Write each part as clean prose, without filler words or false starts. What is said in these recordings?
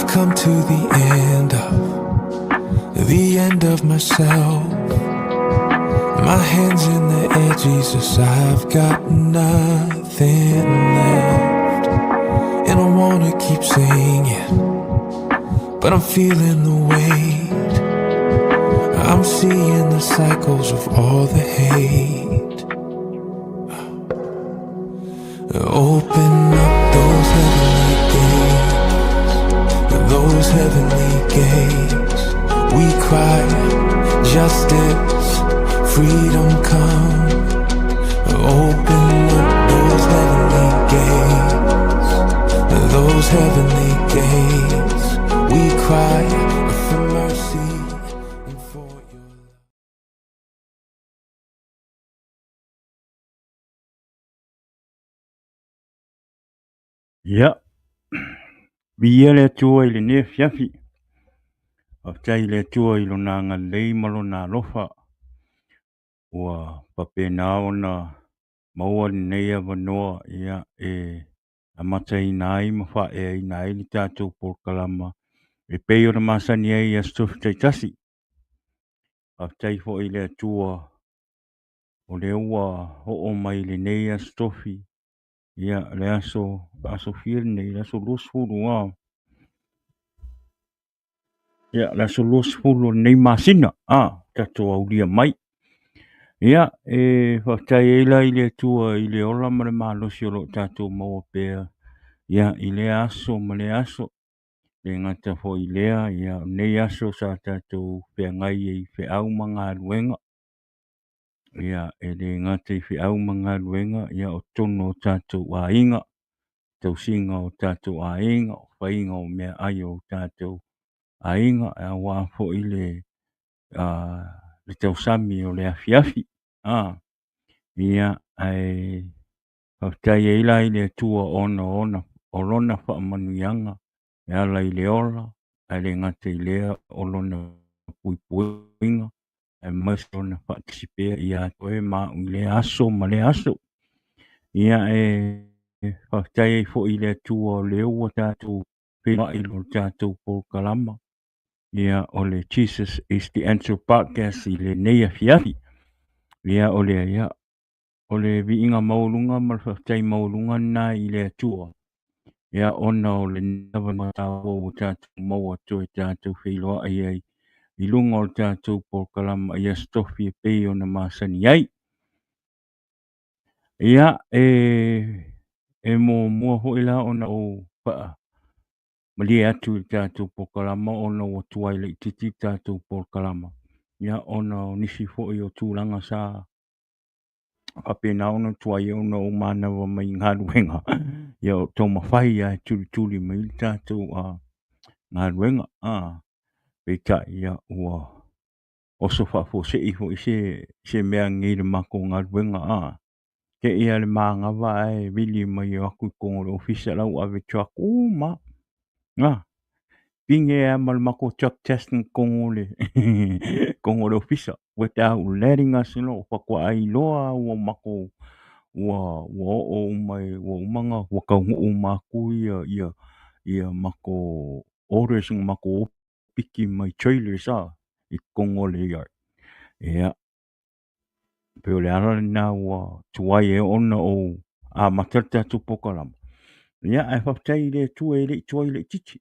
come to the end of the end of myself. My hands in the air, Jesus, I've got nothing left. And I wanna keep singing, but I'm feeling the weight. I'm seeing the cycles of all the hate. Open up those heavenly gates, those heavenly gates. We cry, justice, freedom come. Open up those heavenly gates, those heavenly gates. We cry for mercy and for your love. Ia, viia le Atua i lenei afiafi. Faafetai i le Atua i lona agalelei ma lona alofa ua faapena ona maua lenei avanoa ia e amataina ai ma faaeaina ai le tatou polokalama e pei ona masani ai i Aso Tofi taitasi. Faafetai foi i le Atua o lea ua oo mai i lenei Aso Tofi, ia le aso, aso fia lenei, le aso 20 a. Ia, le aso 20 o lenei masina, a, tatou aulia mai. Ia, e faafetai ai la i le Atua i le ola ma le malosi o lo o tatou maua pea, ia, i lea aso ma lea aso. Le gata foi i lea, ia, o lenei aso sa tatou feagai ai i feau ma galuega. Ia, e le gata i feau ma galuega, ia, o totonu o tatou aiga, tausiga o tatou aiga, o faiga o meaai o tatou aiga, aua foi le le tausami o le afiafi. Ia, ae faafetai ai la i le Atua ona ona o lona faamanuiaga e ala i le ola, ae le gata i lea o lona puipuiga, aemaise lona faatasi pea ia te oe ma au i lea aso ma lea aso. Ia, e faafetai ai foi i le Atua o lea ua tatou feiloai i le tatou polokalama, ia, o le Jesus is the Answer Podcast i lenei afiafi. Ia, o lea, ia, o le viiga maualuga ma le faafetai maualuga lena i le Atua. Ia, ona o lenei avanoa taua ua tatou maua toe tatou feiloai ai i luga o le tatou polokalama i Aso Tofi e pei ona masani ai. Ia, e muamua foi la ona ou faamalie atu i le tatou polokalama ona ua tuai laitiiti le tatou polokalama, ia, ona o nisi foi o tulaga sa faapena ona tuai ona ou manava mai i galuega, ia o taumafai lava e tulituli mai le tatou galuega. Peitai, ia, ua oso faafuasei foi se mea nei i le matou galuega. Te i lava le manava ae vili mai e o atu i totonu o le ofisa la ua ave truck uma lava. Pine lava ma le matou truck test i totonu o le totonu o le ofisa without letting us know. Faatoa iloa ua matou ua ua oo uma ua uma ona ua taunuu uma atu ia matou orders na matou piki mai trailers i totonu o le yard. Ia, pei o le ala lena ua tuai ai ona ou amata le tatou polokalama. Ia, ae faafetai i le Atua e le i tuai laitiiti.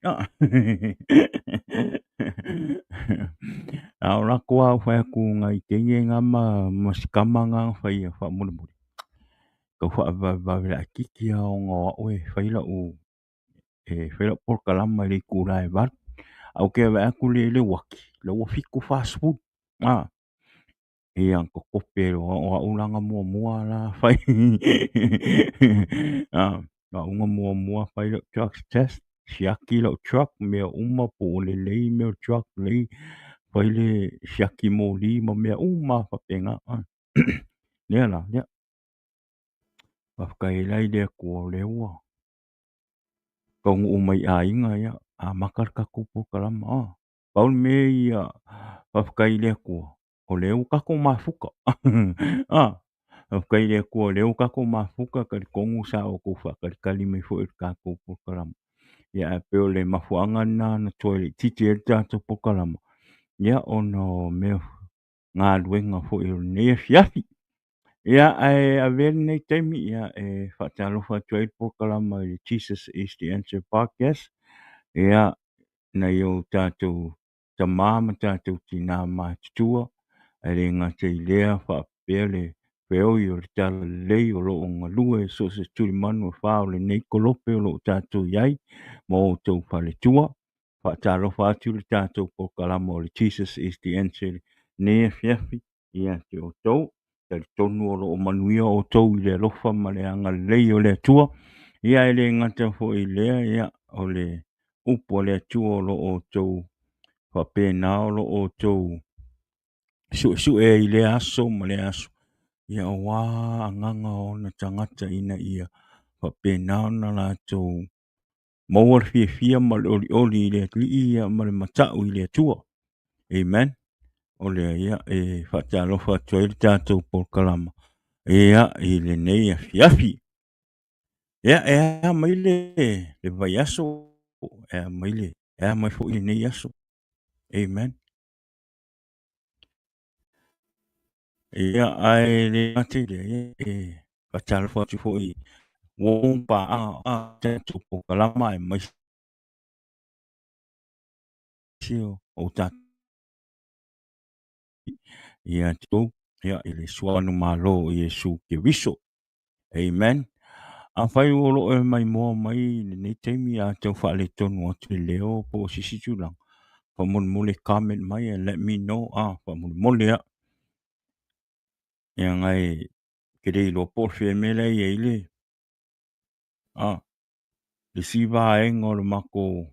A o latou lava fai atu nai teine na ma si tama na na faia faamolemole. Tau faavavevave laitiiti lava ona o au e fai lau polokalama i le itula e 8. Ae ou te vaai atu i le uati, la ua 7:40. Ia na totope loa, o au la na muamua la fai. O au na muamua fai lau drug test, siaki lau truck, mea uma po ua lelei mea o le truck lelei, fai le siaki moli ma mea uma lava faapena. Lea la, ia, faafetai ai la i le Atua o lea ua taunuu mai i aiga, ia, amata le tatou polokalama. Pau le mea ia, faafetai i le Atua, o lea ua tatou mafuta. Faafetai i le Atua o lea ua tatou mafuta, talitonu sa outou faatalitali mai foi i le tatou polokalama. Ia ae pei o le mafuaaga lena na tuai laitiiti ai le tatou polokalama, ia ona o mea galuega foi o lenei afiafi. Ia ae avea lenei taimi ia e faatalofa atu ai le polokalama i le Jesus is the Answer Podcast. Ia nai o tatou tama ma tatou tina matutua, ae le gata i lea faapea le feoi o le talalelei o lo o galue i so o se tulimanu e fa o lenei kolope o lo o tatou i ai ma outou faletua. Faatalofa atu le tatou polokalama o le Jesus is the Answer i lenei afiafi ia te outou. Talitonu o lo o manuia outou i le alofa ma le agalelei o le Atua. Ia e le gata foi i lea, ia, o le upu a le Atua o lo o outou faapena o lo o outou suesue ai i lea aso ma lea aso, ia aua agaga o ona tagata ina ia faapena ona latou maua le fiafia ma le olioli i le Alii ia ma le matau i le Atua. Amen. O lea ia e faatalofa atu ai le tatou polokalama ia i lenei afiafi. Ia e a mai le vaiaso, e a mai le, e a mai foi lenei aso. Amen. Ia, ae le gata i lea, ia, e faatalofa atu foi i uo paaga a tatou polokalama aemaise o tatou ia te ia i le suanu malo o Iesu Keriso. Amen. Afai o lo o e maimoa mai i lenei taimi a tau faaletonu atu le leo po o se isi tulaga, faamolemole comment mai and let me know, ah, faamolemole a. Ia ngai ke le iloa po o fea mea la e i ai le, ah, le isi vaega o le matou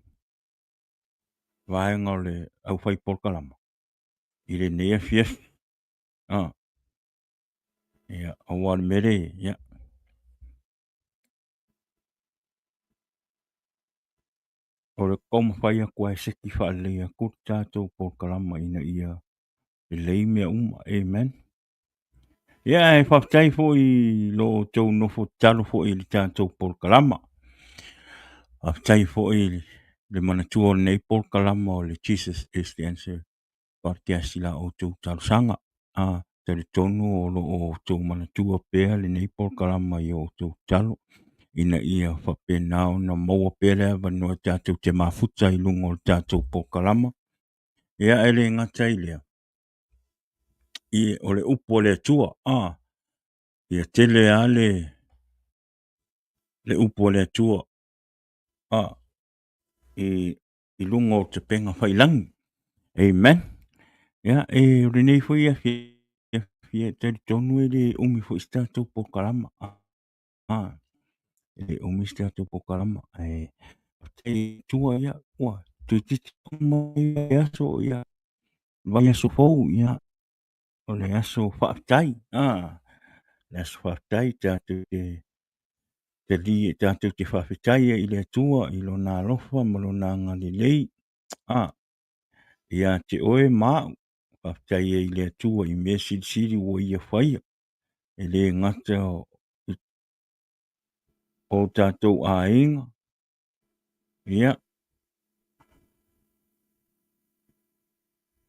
vaega o le aufai polokalama i lenei afiafi. Ah, Ia, aua o le mea lea, ia. O le taumafai atu lava e seki faalelei atu le tatou polokalama ina ia lelei mea uma. Amen. Ia, ae faafetai foi i lo outou nofo tatalo foi i le tatou polokalama. Faafetai foi i le manatua o lenei polokalama o le Jesus is the Answer podcast i la outou talosaga. A talitonu o lo o outou manatua pea lenei polokalama i o outou tatalo ina ia faapena ona maua pea le avanoa tatou te mafuta i luga o le tatou polokalama. Ia, e le gata i lea, i, o le upu a le Atua, a, ia tele lava le upu a le Atua, a, i, i luga o tapega failangi. Amen. Ia, e, o lenei foi afiafi, e talitonu e le umi foi se tatou polokalama. Ah, e le umi se tatou polokalama. Ae, faafetai Atua, ia, ua toeitiiti mai le aso, ia, vaiaso fou, ia, o le aso faafetai. Ah, le aso faafetai tatou te talia, tatou te faafetai ai i le Atua i lona alofa ma lona agalelei. Ah, ia te oe ma au, faafetai ai i le Atua i mea silisili ua ia faia, e le gata o tatou aiga, ia,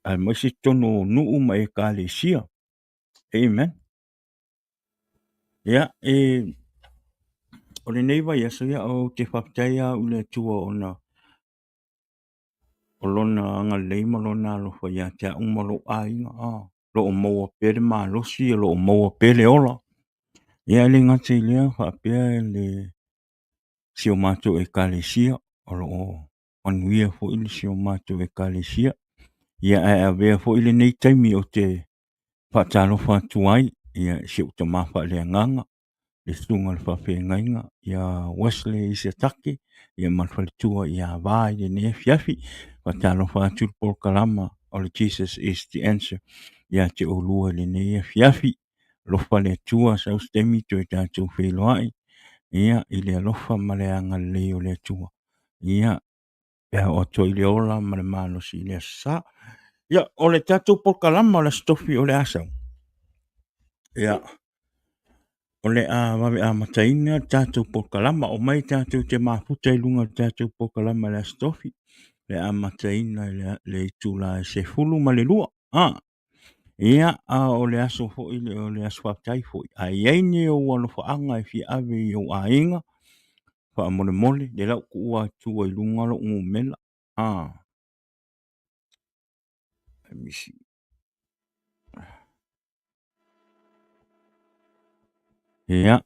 aemaise totonu o nuu ma ekalesia. Amen. Ia, e, o lenei vaiaso, ia, ou te faafetai lava au i le Atua ona o lona agalelei ma lona alofa ia te au ma lou aiga, a, o lo o maua pea le malosi, o lo o maua pea le ola. Ia, e le gata i lea, faapea le si o matou ekalesia, o lo o manuia foi le si o matou ekalesia. Ia, ae avea foi lenei taimi ou te faatalofa atu ai ia i si ou tama faaleagaga, le susuga i le faafeagaiga ia Wesley Isatake ia ma le faletua ia Va i lenei afiafi. Faatalofa atu le polokalama o le Jesus is the Answer ia te oulua i lenei afiafi. Alofa le Atua, sau se taimi toe tatou feiloai ia i le alofa ma le agalelei o le Atua. Ia e ao atu ai le ola ma le malosi i le Aso Sa. Ia, o le tatou polokalama o le Aso Tofi o le a sau. Ia, O le a vave amataina le tatou polokalama. Omai tatou te mafuta i luga o le tatou polokalama i le Aso Tofi, le amataina i le itula e 12. Ia, a o le aso foi lea o le aso faafetai foi. A i ai ni ou alofaaga e fia ave i ou aiga, faamolemole, o lea o le a ou tuua atu i luga lou numera. Let me see. Ia,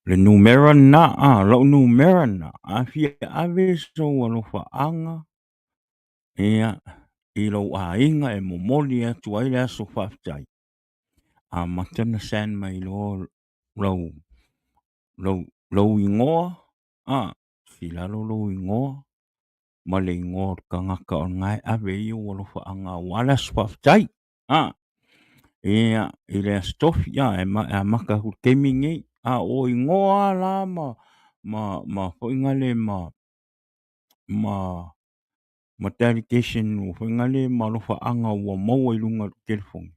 le numera lena, a, lau numera lena, a fia ave sou alofaaga, ia, i lou aiga e momoli atu ai le aso faafetai, amata ona send mai loa lau, lau, lou igoa, a, tusi i lalo lou igoa, ma le igoa o le tagata o lena e ave i ai ou alofaaga aua le aso faafetai. A, ia, i le Aso Tofi, a, e amata atu i le taimi lenei. A o igoa la ma, ma, ma foi nale ma, ma, ma dedication foi nale ma alofaaga ua maua i luga o le telefoni.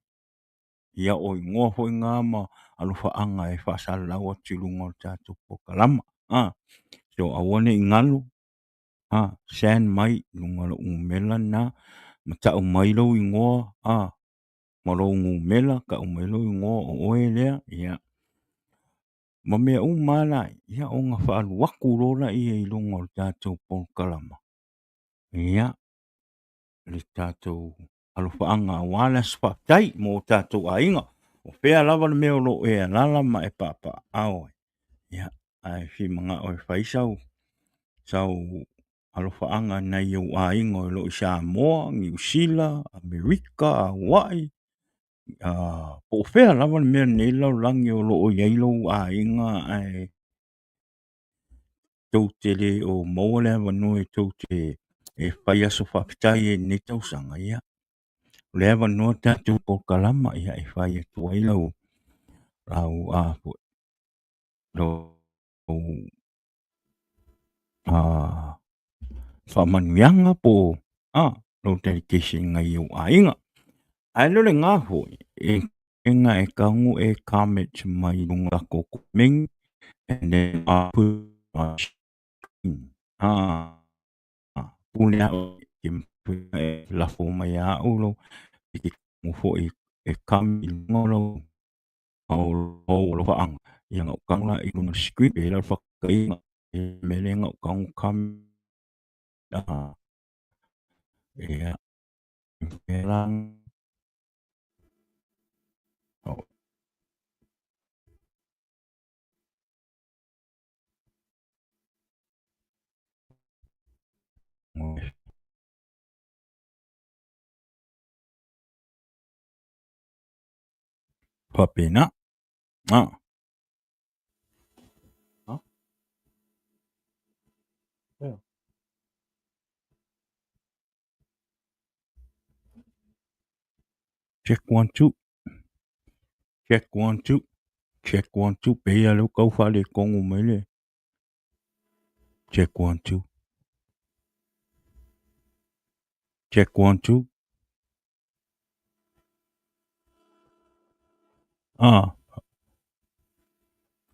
Ia, o igoa foi na ma alofaaga e faasalalau atu i luga o le tatou polokalama. A, so aua ne i galo, a, send mai i luga o lou numera lena ma tau mai lou igoa, a, ma lou numera, tau mai lou igoa o oe lea, ia, ma mea uma lava la, ia, ona faaalu atu loa lea i luga o le tatou polokalama, ia, le tatou alofaaga aua le aso faafetai mo tatou aiga. O fea lava le mea o lo o e alaala ma e papaaao ai, ia, ae fia manao e fai sau, sau alofaaga i nai ou aiga o lo o i Samoa, Niu Sila, Amerika, Hawaii, po o fea lava le mea i lenei lalolagi o lo o i ai lou aiga ae tou te le o maua le avanoa e tou te e fai aso faafetai ai i lenei tausaga, ia, o le avanoa le tatou polokalama, ia, e fai atu ai lau, lau, a foi, lau faamanuiaga po o lau dedication i nai ou aiga. Ae le o lena foi, e na e tago e comment mai i luga o tatou komeni and then I put my screen. Pule au e lafo mai ia au lou e te tago foi e comment i luga o lau o alofaaga, ia na ou tago la i luga o le screen pe lau faataitaiga e mea lea na ou tago comment ia mea la Faapena. Check one two. Check one two. Check one two. Pei lea ua tau faaletonu mai le Check one two. Check one two. Ah.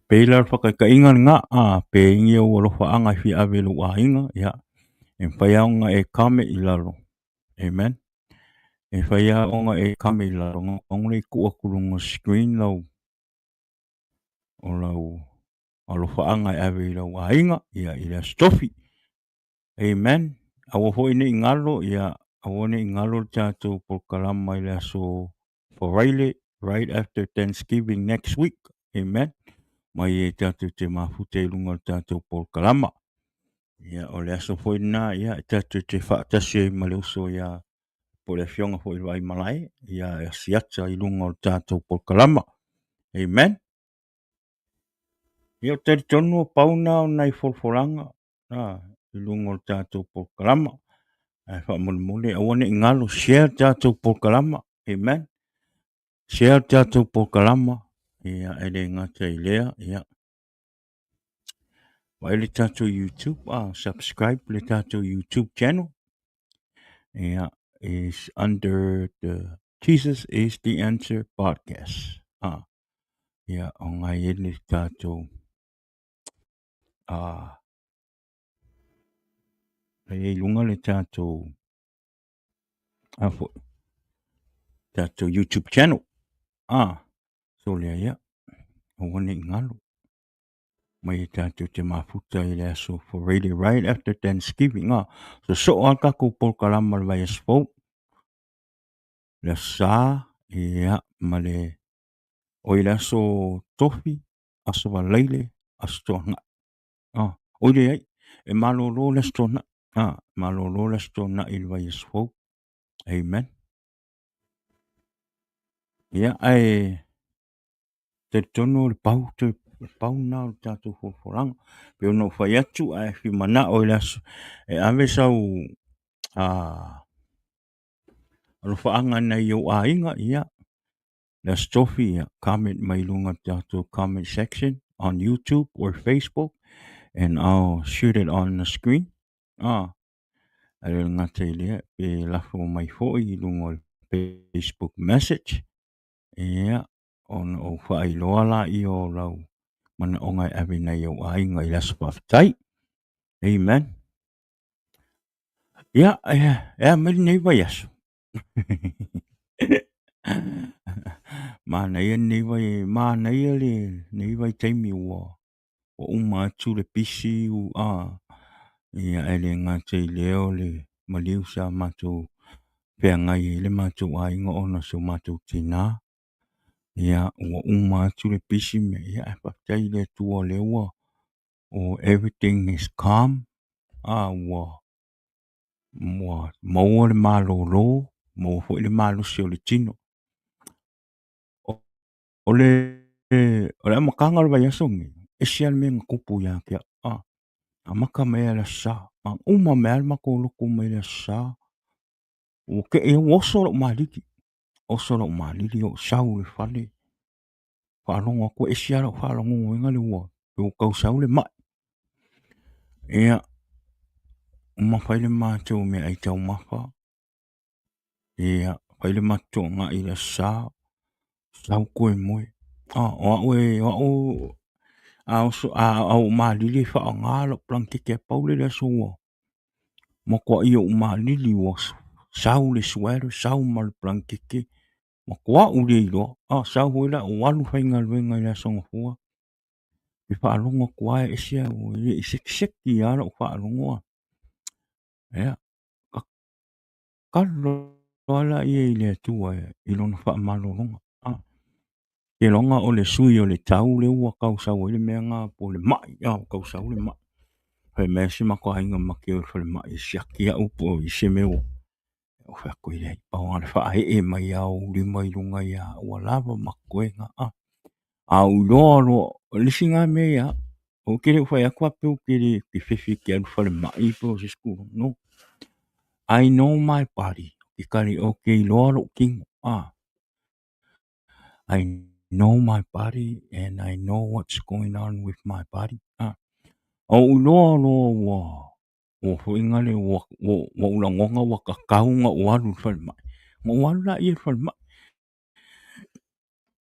Pei la le whakaitaiga lena, a, pe ingi ou alofaaga e fia ave i lou aiga, ia, e mafai lava ona e comment i lalo. Amen. E mafai lava ona e comment i lalo, ona lea i tuu atu i luga o le screen lau, o lau alofaaga e ave i lau aiga, ia, i le Aso Tofi. Amen. Aua foi ne i galo, ia, aua ne i galo le tatou polokalama i le aso Faraile, right after Thanksgiving next week. Amen. Mai e tatou te mafuta i luga o le tatou polokalama. Ia, o le aso foi lena, ia, e tatou te faatasi ai ma le uso ia, po o le afioga foi i le Vaimalae, ia, e asiata i luga o le tatou polokalama. Amen. Ia, ou te talitonu o pau na o nai folafolaga, a, i luga o le tatou polokalama. Ae faamolemole, aua ne i galo, share le tatou polokalama. Amen. Share le tatou polokalama. Ia, e le gata i lea, ia. Vaai le tatou YouTube, ah, subscribe le tatou YouTube channel. Ia, is under the Jesus is the Answer podcast. Ah. Ia, o lena e i ai le tatou e i ai i luga le tatou a foi tatou YouTube channel. So lea ia, aua ne i galo mai e tatou te mafuta i le aso Friday right after Thanksgiving. Sosoo lava le tatou polokalama i le vaiaso fou, le aso Sa, ia, ma le, oi le aso Tofi, aso Faraile, aso Toonai. Oi leai, e malolo le aso Toonai. Malolo le aso Toonai i le vaiaso fou. Amen. Ia, ae talitonu o le pau, le pau lena o le tatou folafolaga. Pei ona ou fai atu, a e fia manao i le aso e ave sau alofaaga i nai ou aiga, ia, le Aso Tofi, ia, comment mai luga o le tatou comment section on YouTube or Facebook and I'll shoot it on the screen. Ae le gata i lea, pe lafo mai foi i luga o le Facebook message, ia, ona ou faailoa laia o lau manaoga e ave i nai ou aiga i le aso faafetai. Amen. Ia, e a mai lenei vaiaso? Manaia lenei vai, manaia lenei vaitaimi ua uma atu le pisi ia e le gata i lea o le maliu sa matou feagai ai le matou aiga ona o si o matou tina. Ia ua uma atu le pisi ia ae faafetai i le Atua o lea ua everything is calm ua maua le malolo, maua foi le malosi o le tino. O le amataga o le vaiaso lenei, e ese lava le mea na tupu ia te au. Amata mai lava i le Aso Sa, na uma mai lava le matou lotu mai le Aso Sa, ua te i ua oso lou malili, oso lou malili ou sau i le fale, faalogo atu e ese lava lau faalogo lea ua tau sau le mai. Ia, uma fai le matou meaai taumafa, ia, fai le matou toonai i le Aso Sa, sau toe moe. O au e, o au, a oso, a ou malili e faaaoga lou palanakete a pau lea i le aso ua matuai ou malili ua sau le sweater, sau ma le palanakete, matua ou le iloa. Sau foi la ou alu faigaluega i le Aso Gafua, e faalogo atu lava e ese au, e le i sekiseki lava lau faalogo. Ia, tatalo lava laia i le Atua i lona faamalologa. Seiloga o le sui o le tau lea ua tau sau ai le mea lena po o le mai, ua tau sau le mai. Fai mai si matou aiga ma te o i le falemai e siaki au po o i ai se mea ua ou fai atu e leai, pau lava o le faaee mai lava o ou lima i luga ia au ua lava ma totoe na. A ou iloa loa, o le isi lena mea ia au, ou te le o fai atu faapea ou te le fefe ou te alu i le falemai po o se isi tulaga, no. I know my body, ou te iloa lou tino, I know my body and I know what's going on with my body. Ou iloa loa ua ua foi gale ua ou lagona ua tatau ona ou alu i le falemai, ona ou alu lea i le falemai.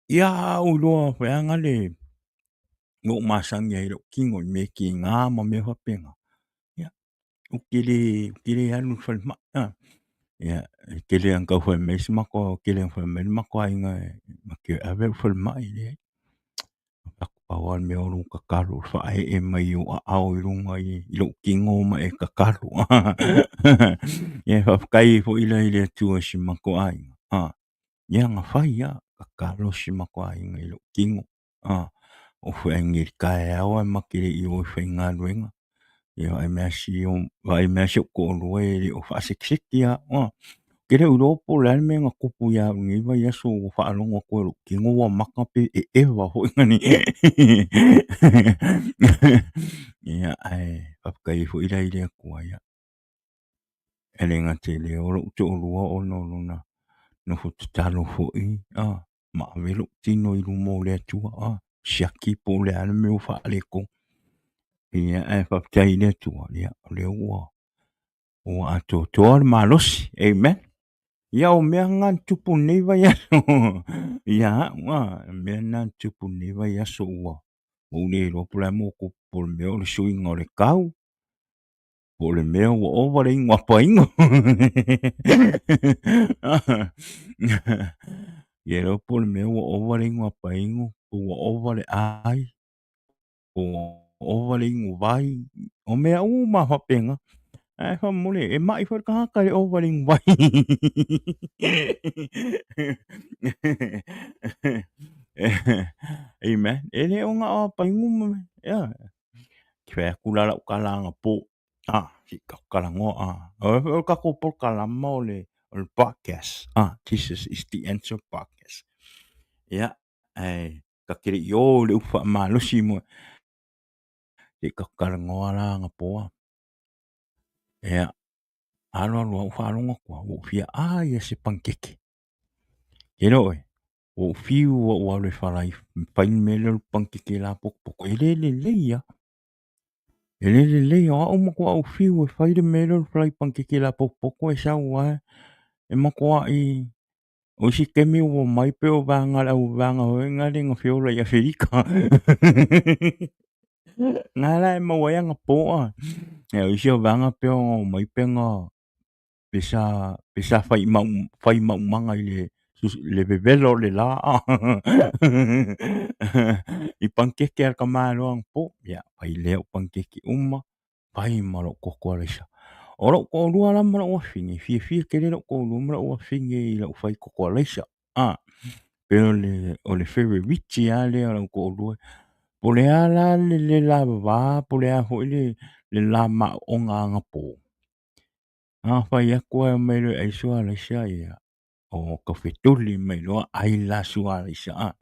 Ia ou iloa foi a gale ua ou masani ai i lou tino i mea kina ma mea faapena. Ia, ou te le, ou te le alu i le falemai. Ia, e tele lava ina tau fai mai si matou, tele ina fai mai le matou aiga ma te ave au i le falemai, e leai. Pau lava le mea o lou tatalo, o le faaee mai o ou aao i luga i lou tino ma e tatalo. Ia, faafetai ai foi la i le Atua i si matou aiga. Ia na fai lava, tatalo si matou aiga i lou tino. Ou fai atu i le taeao ae ma te le i o e faigaluega. Ia vaai mai vaai mai si ou toalua e le o faasekiseki lava. Ou te le o iloa po o le a le mea na tupu ia au i lenei vaiaso ua faalogo atu ai i lou tino ua mata pe eva foi. Ia ae faafetai ai foi la i le Atua ia. E le gata i lea o lou toalua ona o lona nofo tatalo foi ma ave lou tino i luma o le Atua, siaki po o le a le mea ua faaletonu. Ia, ae faafetai i le Atua, ia, o lea ua atoatoa le malosi. Amen. Ia o mea na na tupu lenei vaiaso ia a'u a, o mea na na tupu lenei vaiaso ua ou le iloa po o le a le mea ua tupu po o le mea o le suiga o le tau po o le mea ua ova le inu a painu. Ia iloa po o le mea ua ova le inu a painu po ua ova le ai ua ova le inu vai, o mea uma lava faapena. Ae faamolemole, e mai foi le tagata i le ova i le inu vai. Amen. E le o na o a painu ma mea, ioe. Ke fai atu la lau tala anapo, se i tatou talanoa, o le tatou polokalama o le podcast, Jesus is the answer podcast. Ia, ae ta te le i o i le upu faamalosi mo se i tatou talanoa la anapo a. Ia, alu alu lava ou faalogo atu lava ua ou fia ai ia se panikeke. E le oe, ua ou fiu lava ou alu e falai fai le mea lea o le panikeke lapotopoto, e le lelei lava. E le lelei, o au matuai ou fiu e fai le mea lea o le falai panikeke lapotopoto e sau lava e matuai O isi taimi ua omai pei o vaega a le au vaega foi na lea na feola i Afelika. Na la e maua ai ana poa. E o isi o vaega pei ona omai pe na pe sa pe sa fai mau fai maumaga i le le vevela o le la. I panikeke a le tamaloa anapo. Ia, fai lea o panikeke uma. Fai ma lou koko alaisa. O lou toalua la ma lou afine, e fiafia tele lou toalua ma lou afine i lau fai koko alaisa. A, pei o le, o le feveriti lava lea o lou toalua. Po o le a la le le lavava, po o le a foi le, le la maoona anapo, a fai atu lava e omai loa e ai sua alaisa, ia, o tau fetuli mai loa ai la sua alaisa. A,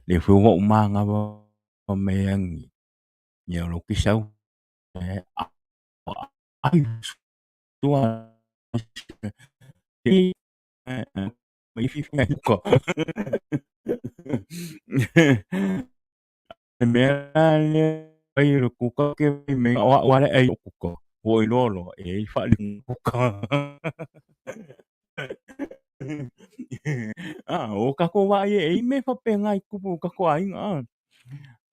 lea foi ua ou manava mai agi Ia o lou kisau ai sua Le mea lea fai o le kuka ke mai o au ale ai o kuka. Ua iloa loa e i ai faaliga kuka. Ah, o tatou vaai e i mea faapena i tupu i tatou aiga. Ah.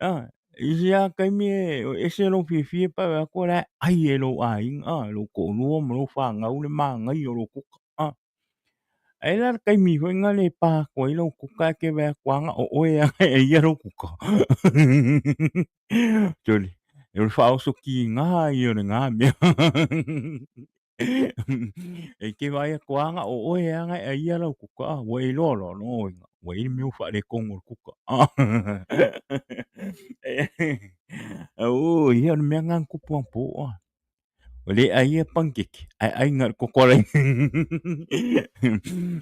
Ah, i isi lava taimi e ese lou fiafia pe a vaai atu o la e ai e lou aiga, ah, lou toalua ma lou fanau le manaia o lou kuka. Ah. Ae la le taimi foi na le pa atu ai lau kuka ae te vaai atu lava na o oe lava e aia lou kuka. Sole, o le faaoso kiga ia o lena mea. E te vaai atu lava na o oe lava e aia lau kuka, ah, ua e iloa loa, lona uiga, ua i ai le mea ua faaletonu o le kuka. Oi, ia o le mea lena na tupu anapo, ah. Ua le aia panikeke, ae ai na o le koko alaisa.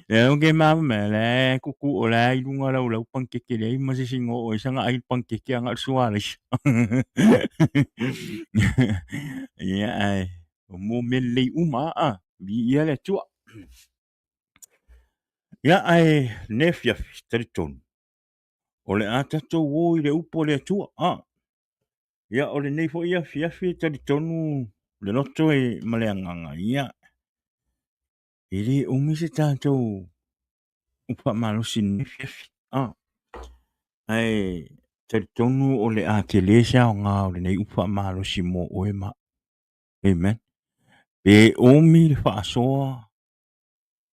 Lea ou te malamalama, o la e tutu, o la e i luga o lau lau panikeke, leai ma se isi na oo ai sana ai le panikeke a na o le sua alaisa. Ia, ae o mo mea lelei uma lava, a, viia le Atua. Ia, ae lenei afiafi, talitonu, o le a tatou o i le upu a le Atua, a. Ia, o lenei foi afiafi e talitonu le loto e ma le agaga, ia, e le umi se tatou upu faamalosi i lenei afiafi. A, ae talitonu o le a tele se aoga o lenei upu faamalosi mo oe ma au. Amen. Pe umi le faasoa,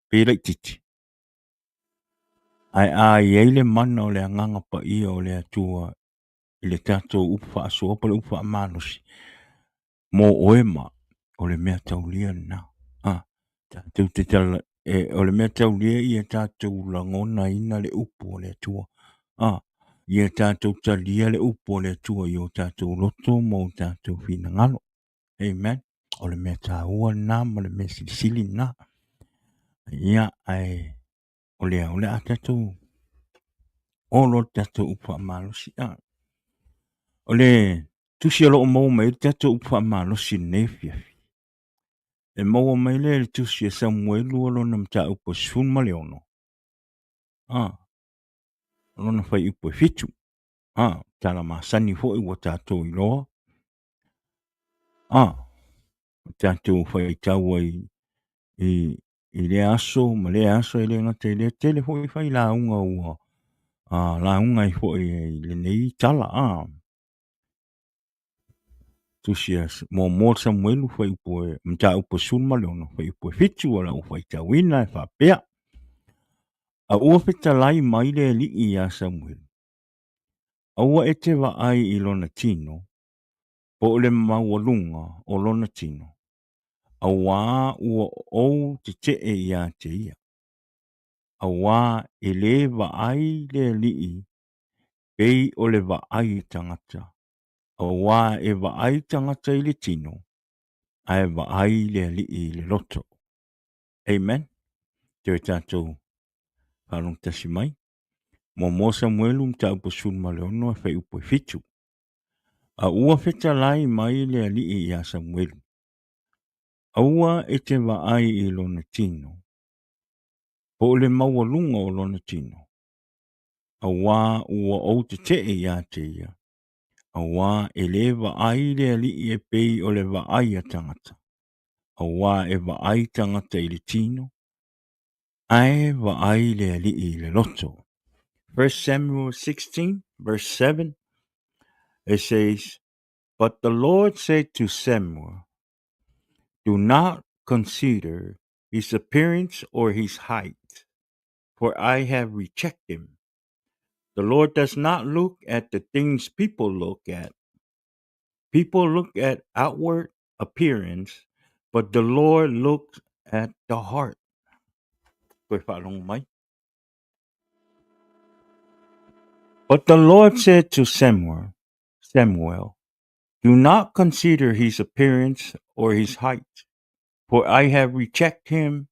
pe laitiiti. Ae a i ai le mana o le Agaga Paia o le Atua i le tatou upu faasoa po o le upu faamalosi, mo oe ma o le mea taulia lena. A, tatou te tala, e, o le mea taulia ia tatou lagonaina le upu o le Atua. A, ia tatou talia le upu o le Atua i o tatou loto ma o tatou finagalo. Amen. O le mea taua lena ma le mea silisili lena. Ia, ae o lea, o le a tatou o loa le tatou upu faamalosi. A, o le tusi o lo o maua mai ai le tatou upu faamalosi i lenei afiafi, e maua mai lea i le tusi a Samuelu lona mataupu e 16, a, lona fuaiupu e 7. A, tala masani foi ua tatou iloa. A, tatou faitau ai i i lea aso ma lea aso, e le gata i lea, tele foi failauga ua lauga ai foi i lenei tala. Tusi a muamua o Samuelu fuaiupu e mataupu e 16 fuaiupu e 7 o le a ou faitauina e faapea, A ua fetalai mai le Alii iā Samuelu, aua e te vaai i lona tino, po o le maualuga o lona tino, auā ua ou tetee ia te ia. Auā e lē vaai le Alii pei o le vaai a tagata, auā e vaai tagata i le tino, ae vaai le Alii i le loto. Amen. Toe tatou faalogo tasi mai. Muamua Samuelu mataupu 16 e fuaiupu e 7. A ua fetalai mai le Alii iā Samuelu, aua e te vaai i lona tino, po o le maualuga o lona tino, auā ua ou tetee ia te ia, auā e lē vaai le Alii e pei o le vaai a tagata, auā e vaai tagata i le tino, ae vaai le Alii i le loto. 1 Samuel 16 verse 7, it says, But the Lord said to Samuel, Do not consider his appearance or his height, for I have rejected him. The Lord does not look at the things people look at. People look at outward appearance, but the Lord looks at the heart. Koe whaalongo mai. But the Lord said to Samuel, Samuel, do not consider his appearance or his height, for I have rejected him.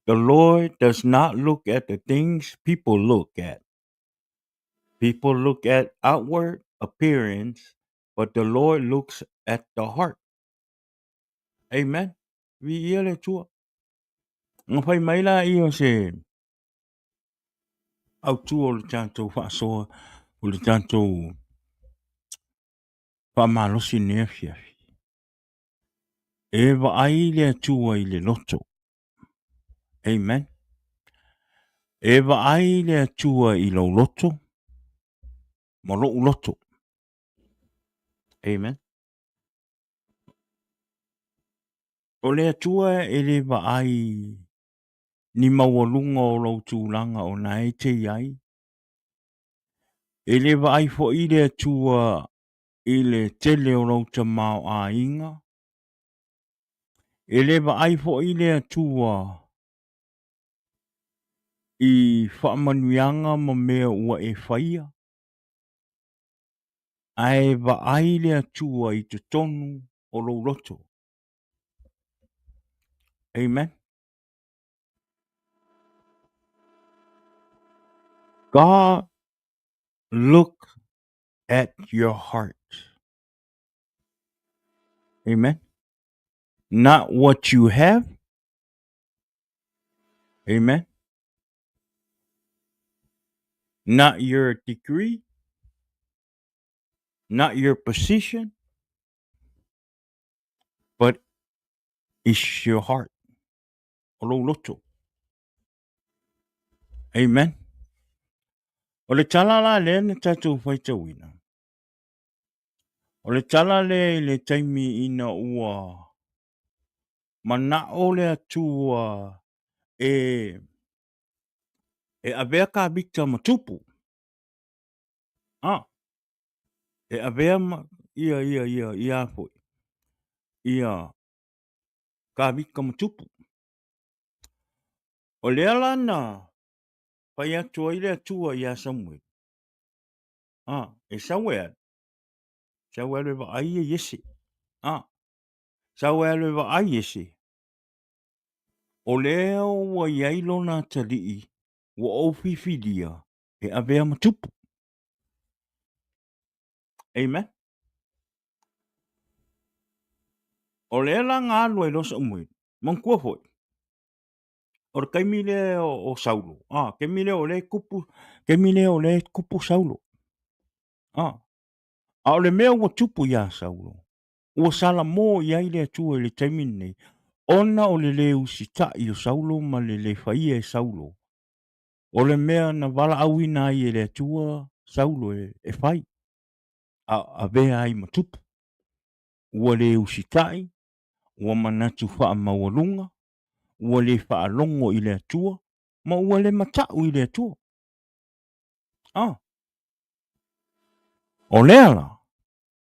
The Lord does not look at the things people look at. People look at outward appearance, but the Lord looks at the heart. Amen. Viia le Atua. Na fai mai la ia o se autū o le tatou faasoa, o le tatou faamalosi i lenei afiafi. E vaai le Atua i le loto. Amen. E vaai le Atua i lou loto ma lou loto. Amen. O le Atua e le vaai ni maualuga o lou tulaga o na e te i ai. E le vaai foi le Atua i le tele o lou tamaoaiga. E le vaai foi le Atua i faamanuiaga ma mea ua e faia, ae vaai le Atua i totonu o lou loto. Amen. God look at your heart. Amen. Not what you have. Amen. Not your degree. Not your position. But it's your heart. O lou loto. Amen. O le tala la lea na tatou faitauina. O le tala lea i le taimi ina ua manao le Atua e e avea Kavita ma tupu. Ah, e avea ma ia ia ia ia foi. Ia Kavita ma tupu. O lea la na fai atu ai le Atua iā Samuele, a, e sau e alu, sau e alu e vaai ia Iese, a, sau e alu e vaai Iese, o lea ua i ai lona atalii ua ou fifilia e avea ma tupu. Amen. O lea la na alu ai loa Samuele, manatua foi, o le taimi lea o Saulo, a, taimi lea o lea e tupu, taimi lea o lea e tupu Saulo. A, a o le mea ua tupu iā Saulo, ua salamo i ai le Atua i le taimi lenei, Ona o le lē usitai o Saulo ma le lē faia e Saulo o le mea na valaauina ai e le Atua Saulo e fai, a avea ai ma tupu. Ua lē usitai, ua manatu faamaualuga, ua lē faalogo i le Atua, ma ua lē mata'u i le Atua. A o lea la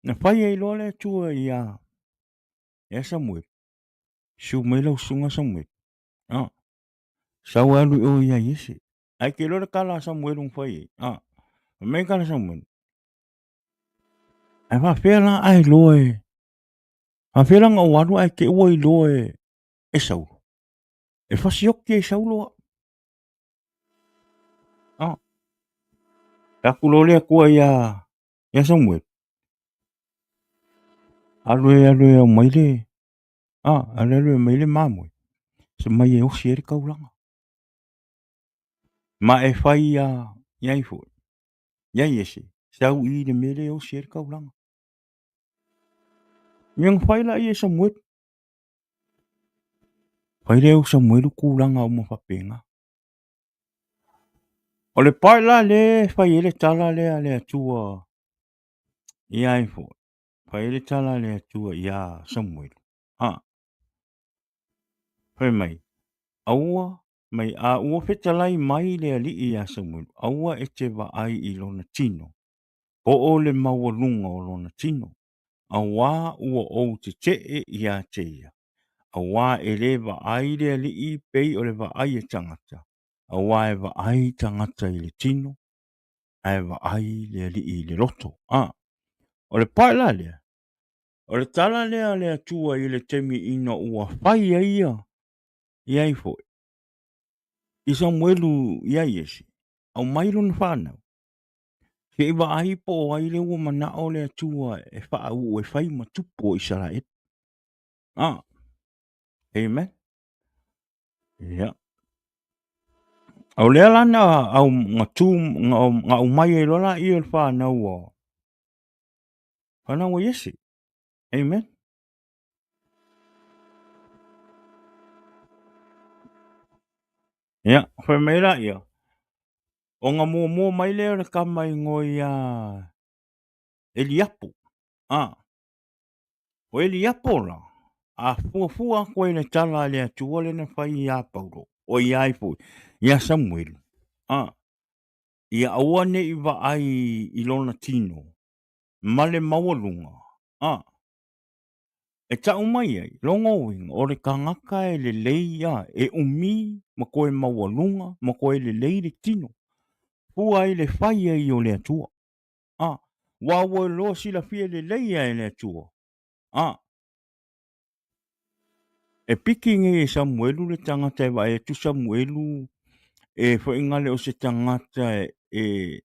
na fai ai loa le Atua ia ia Samuelu, susu mai lau susuga Samuelu. A sau e alu i o ia Iese. Ae ke iloa le tala a Samuelu na fai ai. A fai mai le tala a Samuelu, ae faafefea la a iloa e faafefea la ona ou alu ae te i ua iloa e e Saulo? E fasioti ai Saulo au. A fai atu loa le Atua ia ia Samuelu, alu e alu e aumai le a alu alu e aumai le mamoe se mai e osi ai le taulaga. Ma e fai ia ia ai foi ia Iese sau i le mea lea e osi ai le taulaga. Ia ona fai laia e Samuelu. Fai lea o Samuelu tulaga uma faapena. O le part la lea e fai ai le tala lea a le Atua ia ai foi, fai ai le tala a le Atua ia Samuelu, a, fai mai, aua mai a ua fetalai mai le Alii ia Samuelu, aua e te vaai i lona tino, po o le maualuga o lona tino, auā ua ou tetee ia te ia. Auā e lē vaai le Alii pei o le vaai a tagata, auā e vaai tagata i le tino, ae vaai le Alii i le loto. A, o le part la lea, o le tala lea a le Atua i le taimi ina ua fai ai ia, ia ai foi, i Samuelu ia Iese, aumai lona fanau, se i vaai po o ai lea ua manao le Atua e faauu e fai ma tupu o Isaraelu. Ah, amen. Ia. O lea la na au na tu na, na aumai ai loa laia o le fanau a fanau a Iese. Amen. Ia, fai mai laia, ona muamua mai lea o le tama igoa ia Eliapo. Ah, O Eliapo la, a fuafua atu ai le tala a le Atua lea na fai iā Paulo, o ia ai foi, iā Samuelu, a, ia aua ne i vaai i lona tino ma le maualuga, a, e tau mai ai, lona uiga, o le tagata e lelei, a, e umi ma toe maualuga ma toe lelei le tino, fua ai le fai ai o le Atua. A, ua ua iloa silafia lelei lava e le Atua. A, e piki nei e Samuelu le tagata e vaai atu Samuelu e faiga o se tagata e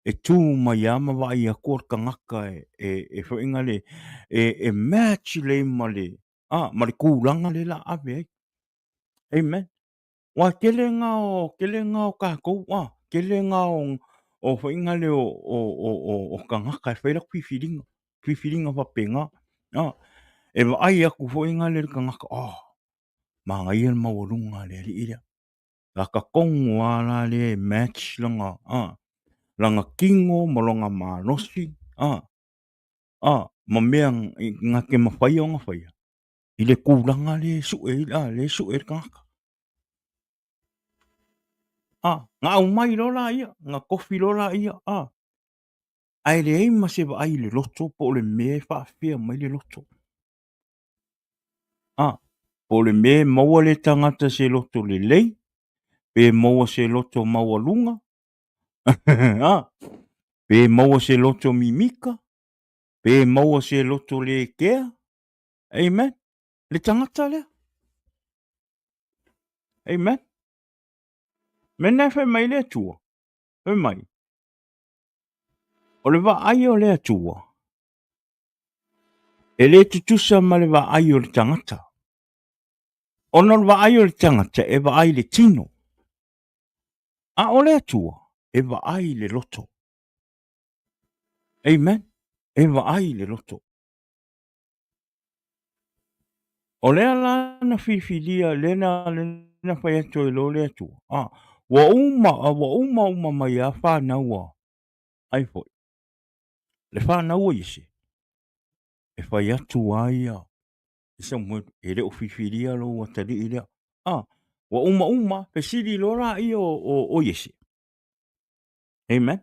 e tu mai lava ma vaai atu o le tagata e e faiga le e match lelei ma le a ma le tulaga lea o le a ave ai. Amen. Ua tele na o tele na o tatou a tele na o o faiga lea o o o o tagata e fai latou filifiliga filifiliga faapena a e vaai atu foi na le tagata oh manaia le maualuga a le alii lea lata tonu a la lea e match lana a lana tino ma lona malosi a a ma mea na te mafai ona faia i le tulaga lea e sue ai a lea e sue ai le tagata. A, na aumai loa laia, na tofi loa laia, a, ae leai ma se vaai i le loto po o le mea e faafefea mai le loto. A, po o le mea e maua le tagata se loto lelei, pe maua se loto maualuga, a, pe maua se loto mimita, pe maua se loto le kea, Amen. Le tagata lea. Amen. Mea na e fai mai le Atua. Fai mai. O le vaai o le Atua, e le tutusa ma le vaai o le tagata. Ona o le vaai o le tagata e vaai i le tino. A o le Atua, e vaai i le loto. Amen. E vaai i le loto. O lea la na filifilia, lea na, lea na fai atu ai loa le Atua, a, ua uma, ua uma uma mai lava fanau a, ai foi, le fanau a Iese, e fai atu lava ia i Samuelu, e le o filifilia lou atalii lea. A, ua uma uma, fesili loa laia o Iese. Amen.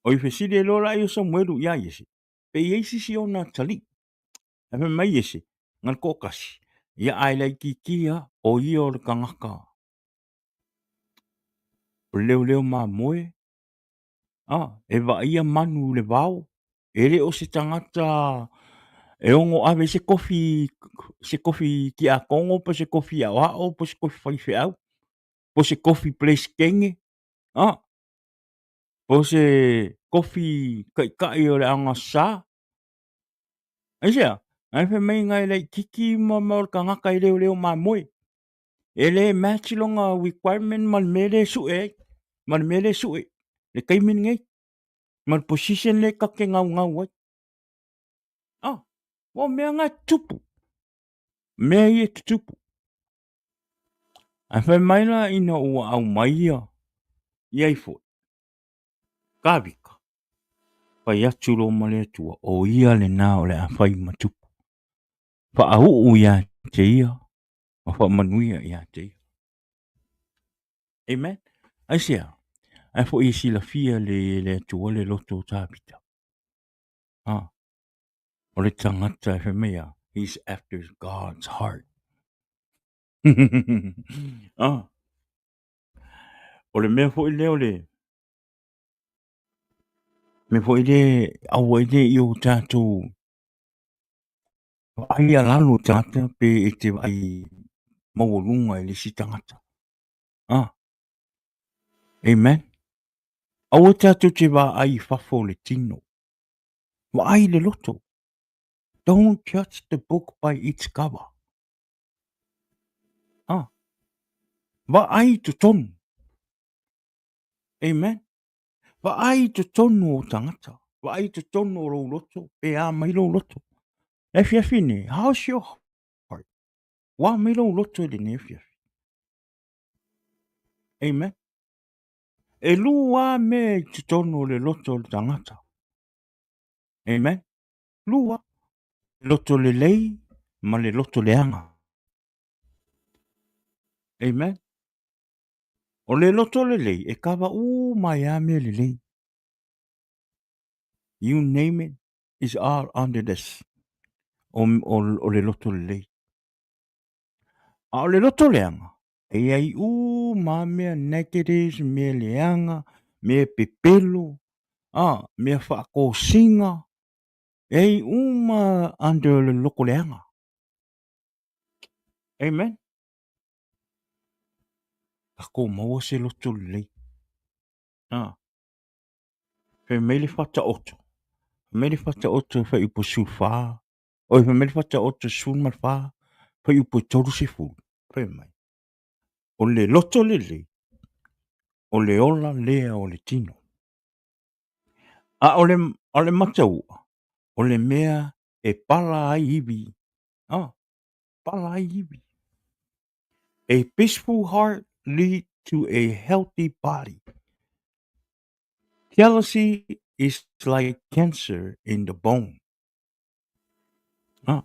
Oi fesili ai loa laia o Samuelu iā Iese, pe i ai se isi ona atalii. Ae fai mai Iese, na o le toatasi, ia ae laitiiti lava, o ia o le tagata o le leoleo mamoe, a, e vaaia manu i le vao, e le o se tagata e ono ave ai se kofi, se kofi tiakono po o se kofi aoao po o se kofi faifeau, po o se kofi peresetene, a, po o se kofi taitai o le Aoga Sa. Aisea? Ae fai mai na e laitiiti ma o le tagata e leoleo mamoe. E le match lona requirement ma le mea lea e sue ai, ma le mea lea e sue le taimi lenei, ma le position lea ta te naunau ai. Ah, o mea na e tutupu. Mea ia e tutupu. Ae fai mai la ina ua aumai ia i ai foi, Tavita, fai atu loa ma le Atua, o ia lena o le a fai ma tupu. Faauu ia te ia ma faamanuia ia te ia. Amen. Aisea? Ae foi e silafia le, le Atua le loto o Tavita. Ah, o le tagata e fai mai a, he's after God's heart. Ah, o le mea foi lea o le mea foi lea aua ai ne i o tatou vaai a lalo i tagata pe e te vaai maualuga i le isi tagata. Ah, amen. Aua tatou te vaai i fafo o le tino. Vaai i le loto. Don't judge the book by its cover. Ah. Vaai i totonu. Amen. Vaai i totonu o tagata. Vaai i totonu o lou loto, pe a mai lou loto. E afiafi nei, how's your heart? Ua mai lou loto i lenei afiafi. Amen. E lua mea i totonu o le loto o le tagata. Amen. Lua. Loto lelei ma le loto leaga. Amen. O le loto lelei e kava uma ai lava mea lelei. You name it, is all under this. O le loto lelei. A o le loto leaga, e i ai uma lava mea negatives, mea leaga, mea pepelo, a, mea faatosina, e ai uma under le loto leaga. Amen. Tatou maua se loto lelei. A, fai mai le Faataoto, fai mai le Faataoto e fuaiupu 14, oi fai mai le Faataoto 14, fuaiupu 30, fai mai, o le loto lelei, o le ola lea o le tino. A o le, o le mataua, o le mea e pala ai ivi, a, pala ai ivi. A peaceful heart lead to a healthy body. Jealousy is like cancer in the bone. Ah.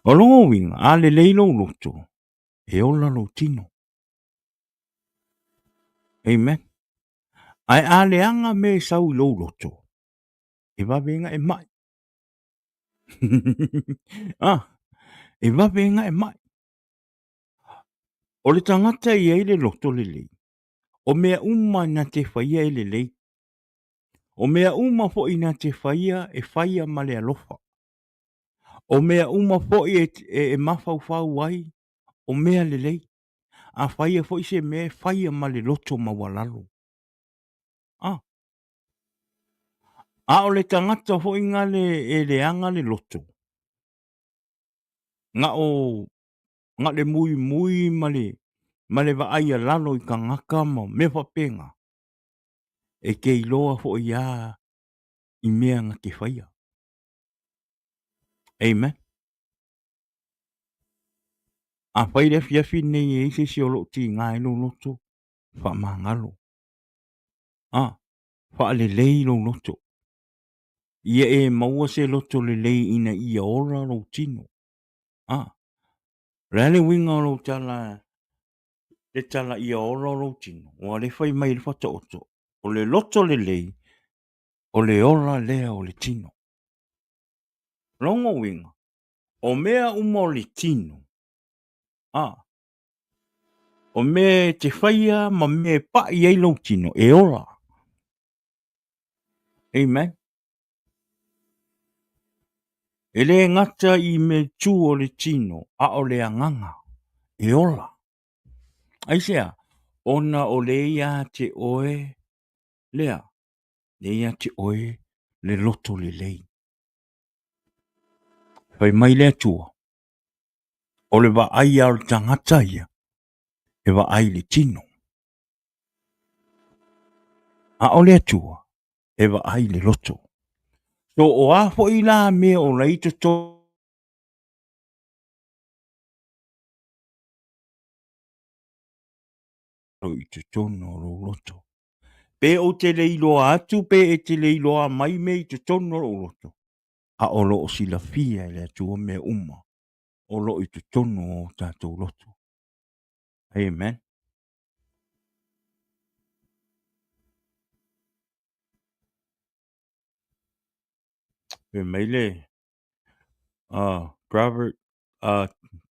O lona uiga, a lelei lou loto, e ola lou tino. Amen. Ae a leaga mea e sau i lou loto, e vave ai ona e mai. Ah, e vave ai ona e mai. O le tagata e i ai le loto lelei, o mea uma na te faia e lelei. O mea uma foi na te faia e faia ma le alofa. O mea uma foi e, e, e mafaufau ai, o mea lelei. A faia foi se mea e faia ma le loto maualalo. Ah, A o le tagata foi ngale e leaga le loto, na o na le muimui ma le ma le vaai a lalo i tagata ma mea faapena, e te iloa foi lava. i mea na te faia. Amen. Afai le afiafi lenei e i ai se isi o lo o tiga ai lou loto, faamagalo. A, faalelei lou loto. Ia e maua se loto lelei ina ia ola lou tino. A, o le a le uiga o lou tala, le tala ia ola lou tino? Ua le fai mai le Faataoto, o le loto lelei, o le ola lea o le tino. Lona uiga, o mea uma o le tino, a, o mea e te faia ma mea e pai ai lou tino, e ola. Amen. E le gata i mea tu o le tino, a o le agaga, e ola. Aisea? Ona o le ia te oe lea, le ia te oe le loto lelei. Fai mai le Atua, o le vaai a o le tagata ia, e vaai i le tino. A o le Atua, e vaai i le loto. So o a foi la mea o la i totonu i totonu o lou loto. Pe ou te le iloa atu, pe e te le iloa mai mea i totonu o lou loto, a o lo o silafia e le Atua mea uma o lo o i totonu o tatou loto. Amen. Fai mai le Proverbs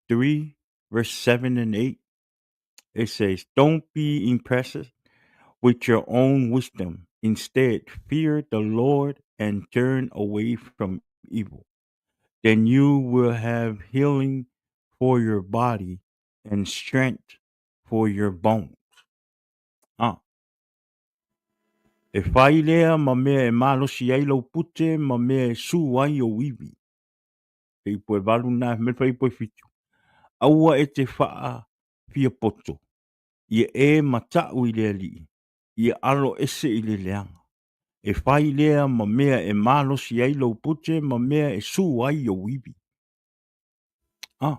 3 verse 7 and 8. It says, Don't be impressed with your own wisdom. Instead, fear the Lord and turn away from evil. Then you will have healing for your body and strength for your bones. Ah. E whai lea ma mea e malosi ai lau pute ma mea e su ai ou iwi. Te ipu e valu nā, me whai ipu e fitu. Aua e te whaa fia poto. Ia e mata'u i le Alii, ia alo ese i le leaga. E fai lea ma mea e malosi ai lou pute ma mea e su ai ou iwi. Ah.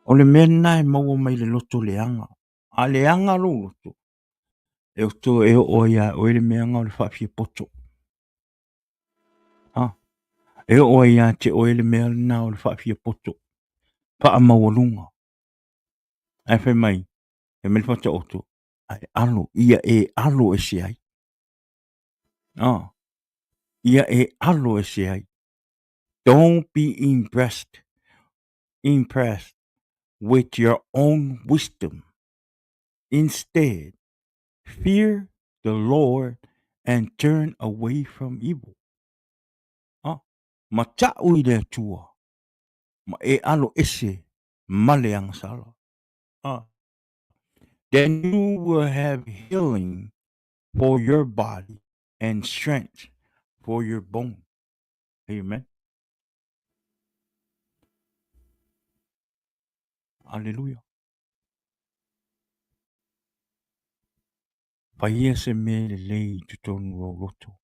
O le mea lena e maua mai le loto leaga. A leaga lou loto, e oto e oo ai ia oe le meaga o le faafiapoto. Ah. E oo ai ia te oe le mea lena o le faafiapoto. Faamaualuga. Ae fai mai, fai mai le Faataoto, ae alo, ia e alo ese ai. Ah. Ia e alo ese ai. Don't be impressed, impressed with your own wisdom. Instead, fear the Lord and turn away from evil. Ah, mata'u i le Atua, ma e alo ese ma le agasala. Ah. Then you will have healing for your body and strength for your bone. Amen. Aleluia. Faia se mea lelei i totonu o lou loto.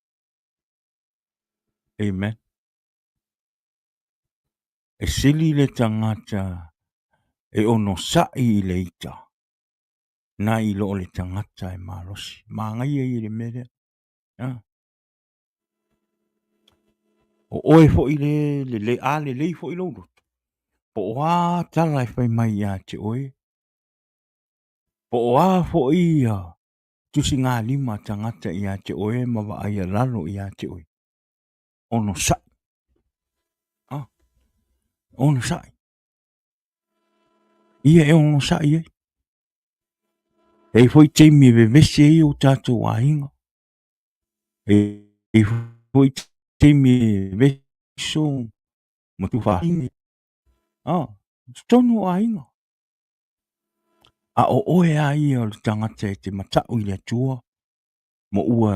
Amen. E sili le tagata e onosai i le ita, na i lo o le tagata e malosi. Manaia ia i le mea lea. Ah. O oe foi le lelei, a lelei foi lou loto, po o a tala e fai mai ia te oe, po o a foi ia tusigalima a tagata ia te oe ma vaai a lalo ia te oe, onosai. Ah, onosai. Ia e onosai ai. E i foi taimi e vevesi ai o tātou aiga. E i foi taimi e veso ma tuafafine. Ah, totonu o aiga. A o oe a ia o le tagata e te mata'u i le Atua, ma ua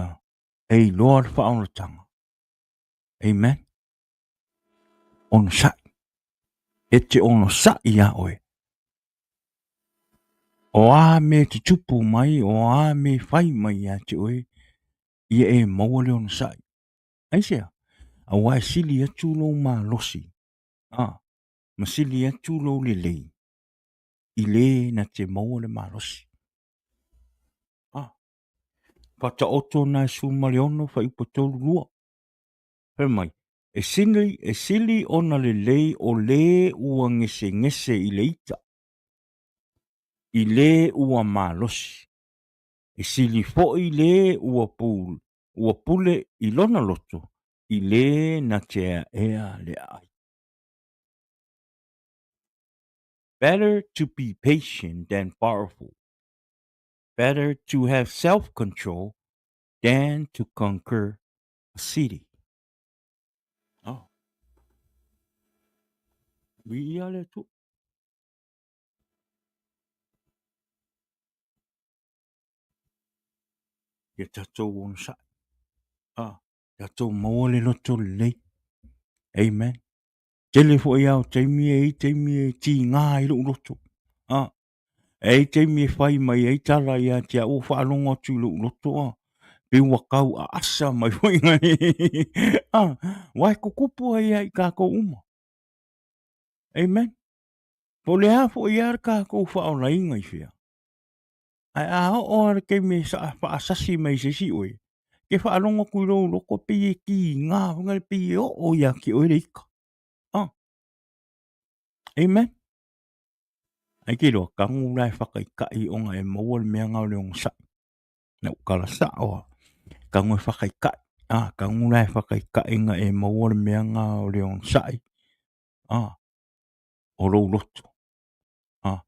e iloa le faaolataga. Amen. Onosai. E te onosai iā oe. O a mea tutupu mai, o a mea fai mai ia te oe, Ia e maua le onosai. Aisea? Aua e sili atu lou malosi, a, ma sili atu lou lelei i le na te maua le malosi. A, Faataoto na e 16 fuaiupu 32. Fai mai, e sili, e sili ona lelei o le ua gesegese i le ita, i le ua malosi. E sili foi le ua, pu, ua pule i lona loto i le na te aea le aai. Better to be patient than powerful. Better to have self-control than to conquer a city. Oh. Viia le Atua. Ia tatou onosai. Ah, tatou maua le loto lelei. Amen. Tele foi lava o taimi e i ai taimi e tiga ai lou loto. Ah, e i ai taimi e fai mai ai tala ia te au, ua faalogo atu i lou loto, ah, pei ua tau aasa mai foi. Ah, aua e tutupu ai lava i tatou uma. Amen. Po o le a foi lava le tatou faaolaina i fea, ae a oo lava i le taimi e faasasi mai e se isi oe, e te faalogo atu i lou loto pei e tiga foi lea pei e oo ia te oe le ita. Ah. Amen. Ai te iloa, tago la e whakaitai ona e maua le mea nga o le onosai. Na ou tala sao lava, tago e whakaitai. Ah, tago la e whakaitai nga e maua le mea nga o le onosai. Ah, o lou loto. Ah,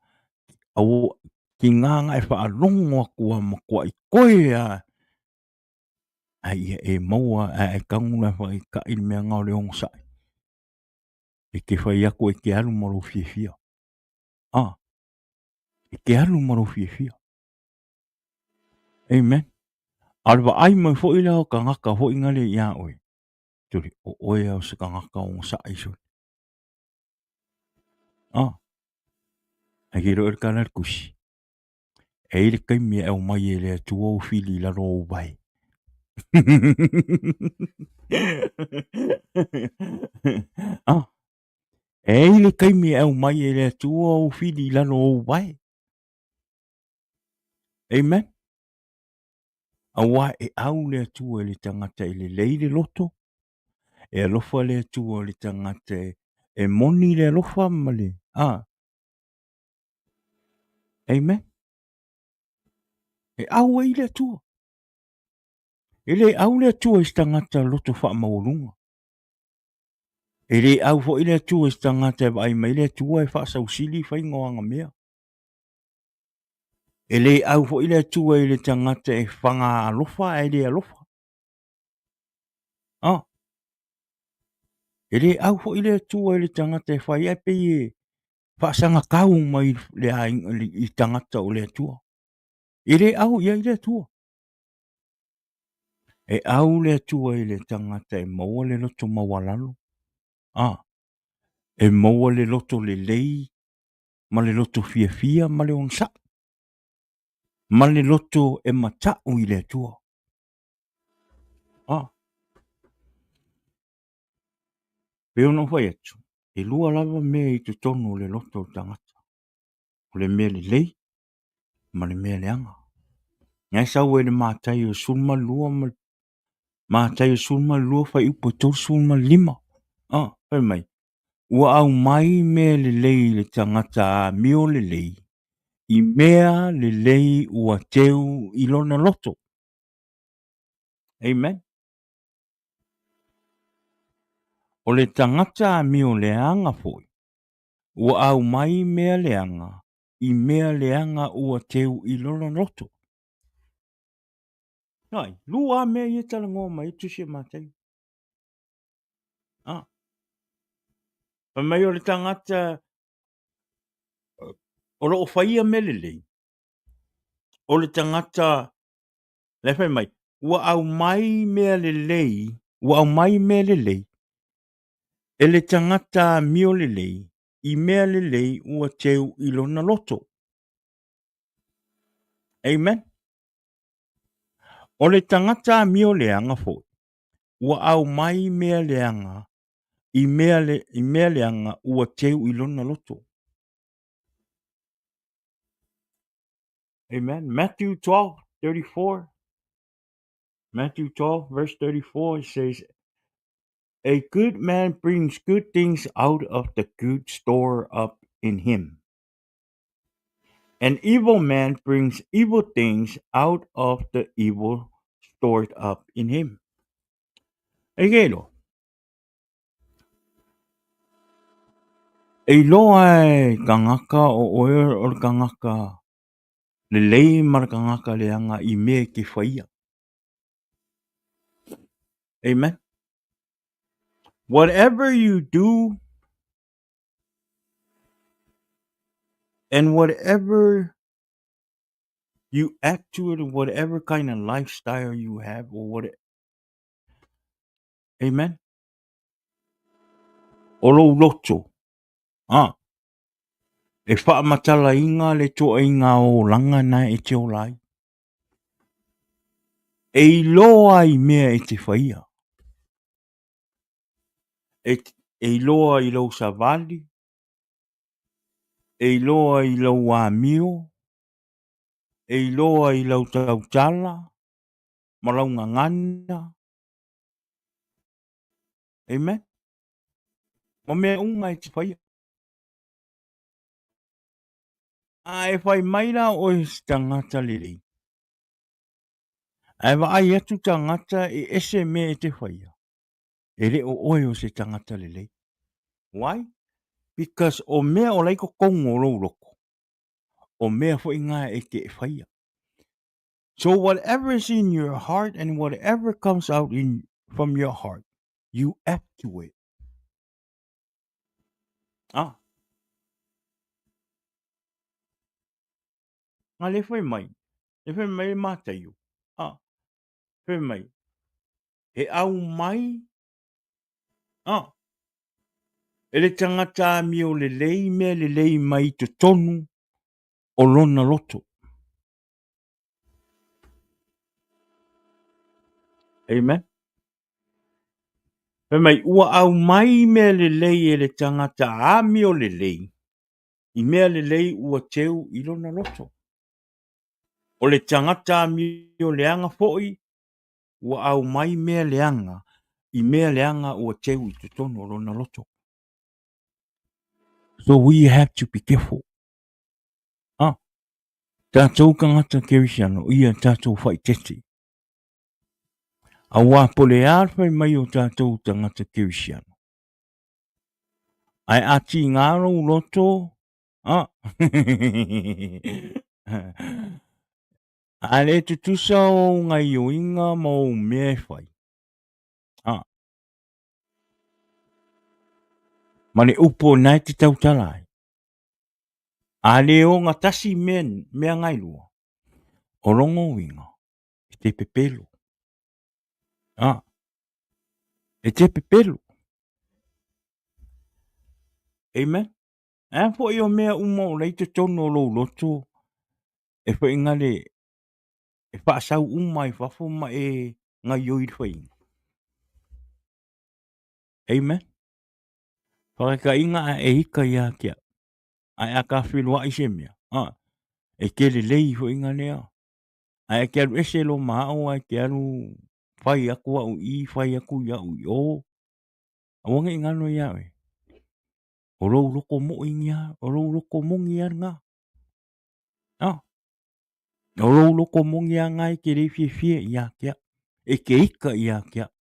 aua, ki ngā nga e whaalongo atu a matuai koe a, ai ia e maua, ai tago la e whakaitai le mea nga o le onosai. E te whai aku e te alu ma lou fiafia. Ah, e te alu ma lou fiafia. Amen. A o le vaai mai foi la o tagata foi ngale iā oe. Tole, o oe a o se tagata onosai sole. Ah, ai ke loe le tala le tusi. E i ai le taimi e aumai e le Atua ou fili i lalo o ou vae. ah, e i ai le taimi e aumai e le Atua ou fili i lalo o ou vae. Amen. Aua e au le Atua i le tagata e lelei le loto, e alofa le Atua i le tagata e, e moni le alofa ma le, ah, Amen. E au ai le Atua. E le au le Atua i se tagata loto faamaualuga. E le au foi le Atua i se tagata e vaai mai le Atua e faasausili faiga o ana mea. E le au foi le Atua i le tagata e faga alofa ae le alofa. Ah. E le au foi le Atua i le tagata e fai ae pei e faasagatau mai le aiga i tagata o le Atua. E le au i ai le Atua. E au le Atua i le tagata e maua le loto maualalo, a, e maua le loto lelei ma le loto fiafia ma le onosai, ma le loto e mata'u i le Atua. A. Pei ona ou fai atu, e lua lava mea i totonu o le loto o le tagata, o le mea lelei ma le mea leaga. Na e sau ai le Mataio 12 ma Mataio 12 fuaiupu 35. Ah, fai mai, ua aumai mea lelei i le tagata amio lelei, i mea lelei ua teu i lona loto. Amen. O le tagata amio leaga foi, ua aumai mea leaga i mea leaga ua teu i lona loto. Ai, lua lava mea ia e talanoa mai ai le Tusi a Mataio. Ah. Fai mai o le tagata o lo o faia mea lelei, o le tagata La e fai mai, ua aumai mea lelei, ua aumai mea lelei e le tagata amio lelei i mea lelei ua teu i lona loto. Amen. O le tagata amio leaga foi, ua aumai mea leaga i mea, le, i mea leaga ua teu i lona loto. Amen. Matthew 12, 34. Matthew 12, verse 34, it says, A good man brings good things out of the good store up in him. An evil man brings evil things out of the evil stored up in him. E ke iloa. E iloa e tagata o oe o le tagata lelei ma le tagata leaga i mea e te faia. Amen. Whatever you do and whatever you act to it, whatever kind of lifestyle you have, or what. Amen. O lou loto. Ah. E whaamatalainga le toaiga olaga na e te ola ai. E iloa i mea e te whaia. E, e iloa i lou savali, e iloa i lou amio, e iloa i lau tautala ma lau gagana. Amen. Ma mea uma e te whaia. A e whai mai la oe se tangata lelei. Ae vaai atu tagata e ese mea e te whaia. E le o oe o se tagata lelei. Why? Because o mea o la i totonu o lou loto, o mea foi nga e te whaia. So whatever is in your heart and whatever comes out in from your heart, you act to it. Ah. Nga le whai mai. Le whai mai le Mataio. Ah. Whai mai. He au mai. Ah. E le tangata amio lelei mea lelei mai totonu o lona loto. Amen. Fai mai, ua aumai mea lelei e le tangata amio lelei, i mea lelei ua teu i lona loto. O le tagata amio leaga foi, ua aumai mea leaga i mea leaga ua teu i totonu o lona loto. So we have to be careful. Ah, tatou tagata Kerisiano, ia tatou whaitete. Auā po le a le whai mai o tatou tagata Kerisiano. Ae a tīngā lou loto, a, a le tutusa ou ngaioiga ma ou mea e fai. A. Ma le upu o nae te tautala ai. A le ogatasi mea, mea ngailua, o longa uiga, e te pepelo. A. E te pepelo. Amen. A foi o mea uma o lei totonu o lou loto, e whainga le, e whaasau uma i fafo ma e ngaioi le whainga. Amen. Whakakainga a e ika ia kia. Ai a ka whiloa i se mea. A, e ke le lei whainga lea. Ai e ke alu ese lo maao, ai ke alu whai aku au i, whai aku i au i o. Aua ne i ngano iā oe. O lou loko moʻi ia, o lou loko moni ia lena. Ah. O lou loko moni ia ngā e te lei fiafia ia te au. E te ika ia te au.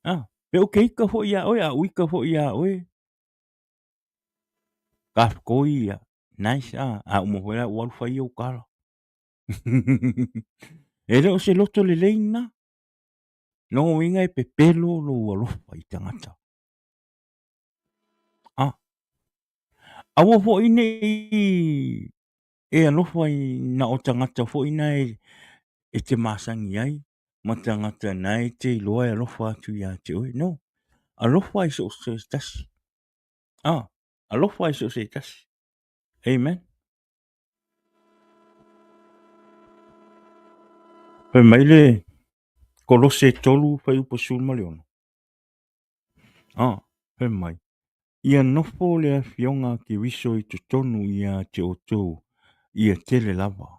Ah. Pe o ke ika foi ia oe, a uika foi ia oe. Ka whakoi ia. Nice, ah. A uma foi la, ua alu whai au kala. E le o se loto lelei na. Lona uiga e pepelo lou alofa i tagata. A, aua foi nei e alofa i na o tagata foi na e, e te masani ai, ma tagata na e te iloa e alofa atu ia te oe. No, alofa i so o se tasi. A, alofa i so o se tasi. Amen. Fai mai le Kolose 3 fuaiupu 16. Ah, fai mai, ia nofo le afioga a Keriso i totonu ia te outou, ia tele lava.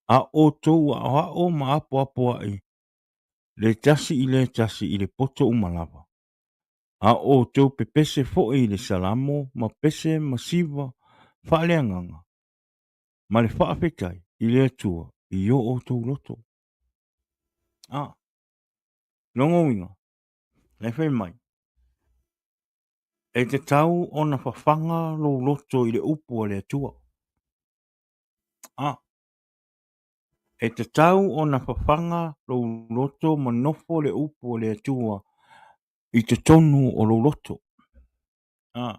A outou aoao ma apoapoai le tasi i le tasi i le poto uma lava. A outou pepese foi i le salamo ma pese ma siva faaleagaga ma le faafetai i le Atua i o outou loto. A, lona uiga, le fai mai, e tatau ona fafaga lou loto i le upu a le Atua. A, e tatau ona fafaga lou loto ma nofo le upu a le Atua i totonu o lou loto. A,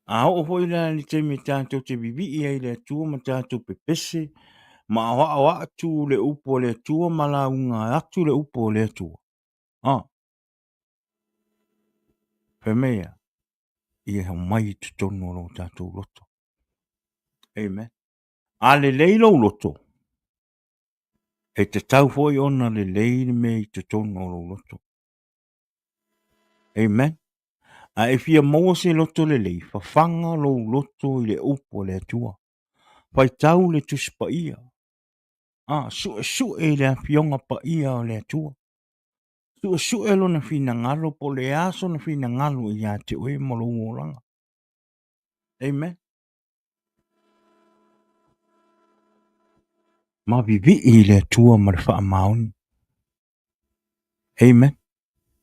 a oo foi la i le taimi tatou te vivii ai i le Atua ma tatou pepese ma aoao atu le upu a le Atua ma lauga atu le upu a le Atua. A, fai mai e a? Ia aumai i totonu o lo tatou loto. Amen. A lelei lou loto, e tatau foi ona lelei le mea i totonu o lou loto. Amen. A e fia maua se loto lelei, fafaga lou loto i le upu a le Atua. Faitau le Tusi Paia. A, suesue i le Afioga Paia o le Atua. Suesue lona finagalo po o le a sona finagalo ia te oe ma lou olaga. Amen. Ma vivii i le Atua ma le faamaoni. Amen.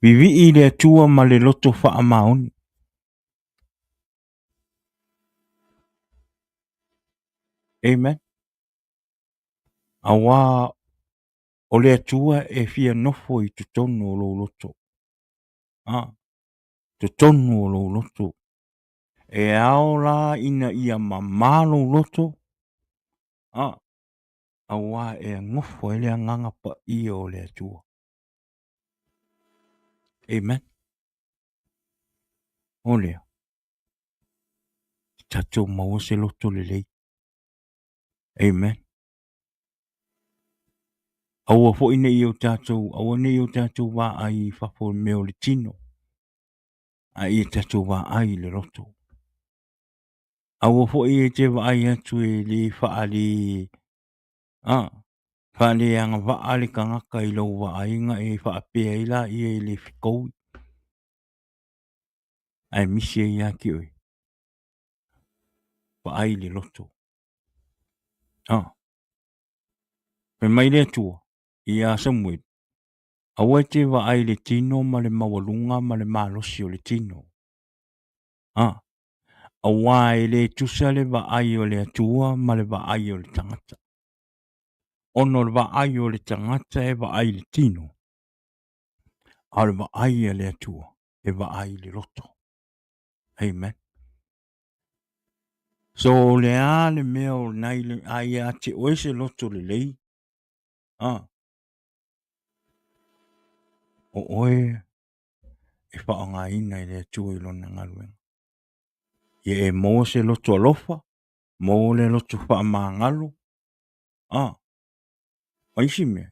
Vivii i le Atua ma le loto faamaoni. Amen. Auā o le Atua e fia nofo i totonu o lou loto. A, totonu o lou loto. E ao la ina ia mamā lou loto, a, auā e nofo ai le Agaga Paia o le Atua. Amen. O lea, tatou maua se loto lelei. Amen. Aua foi ne i o tatou, aua ne i o tatou vaai i fafo i mea o le tino, a ia tatou vaai i le loto. Aua foi e te vaai atu e le faale, a, faaleagavaa le tagata i lou vaaiga e faapea ai laia e le fetaui, ae misi ai ia te oe. Vaai i le loto. A, fai mai le Atua ia Samuele, aua e te vaai i le tino ma le maualuga ma le malosi o le tino. A, auā e le tusa le vaai o le Atua ma le vaai o le tagata. Ona o le vaai o le tagata e vaai i le tino, a o le vaai a le Atua e vaai i le loto. Amen. So o le a le mea o nai le, a ia te oe se loto lelei, a, o oe e faaaogaina e le Atua i lona galuega. Ia e maua se loto alofa, maua le loto faamagalo, a, ma isi mea,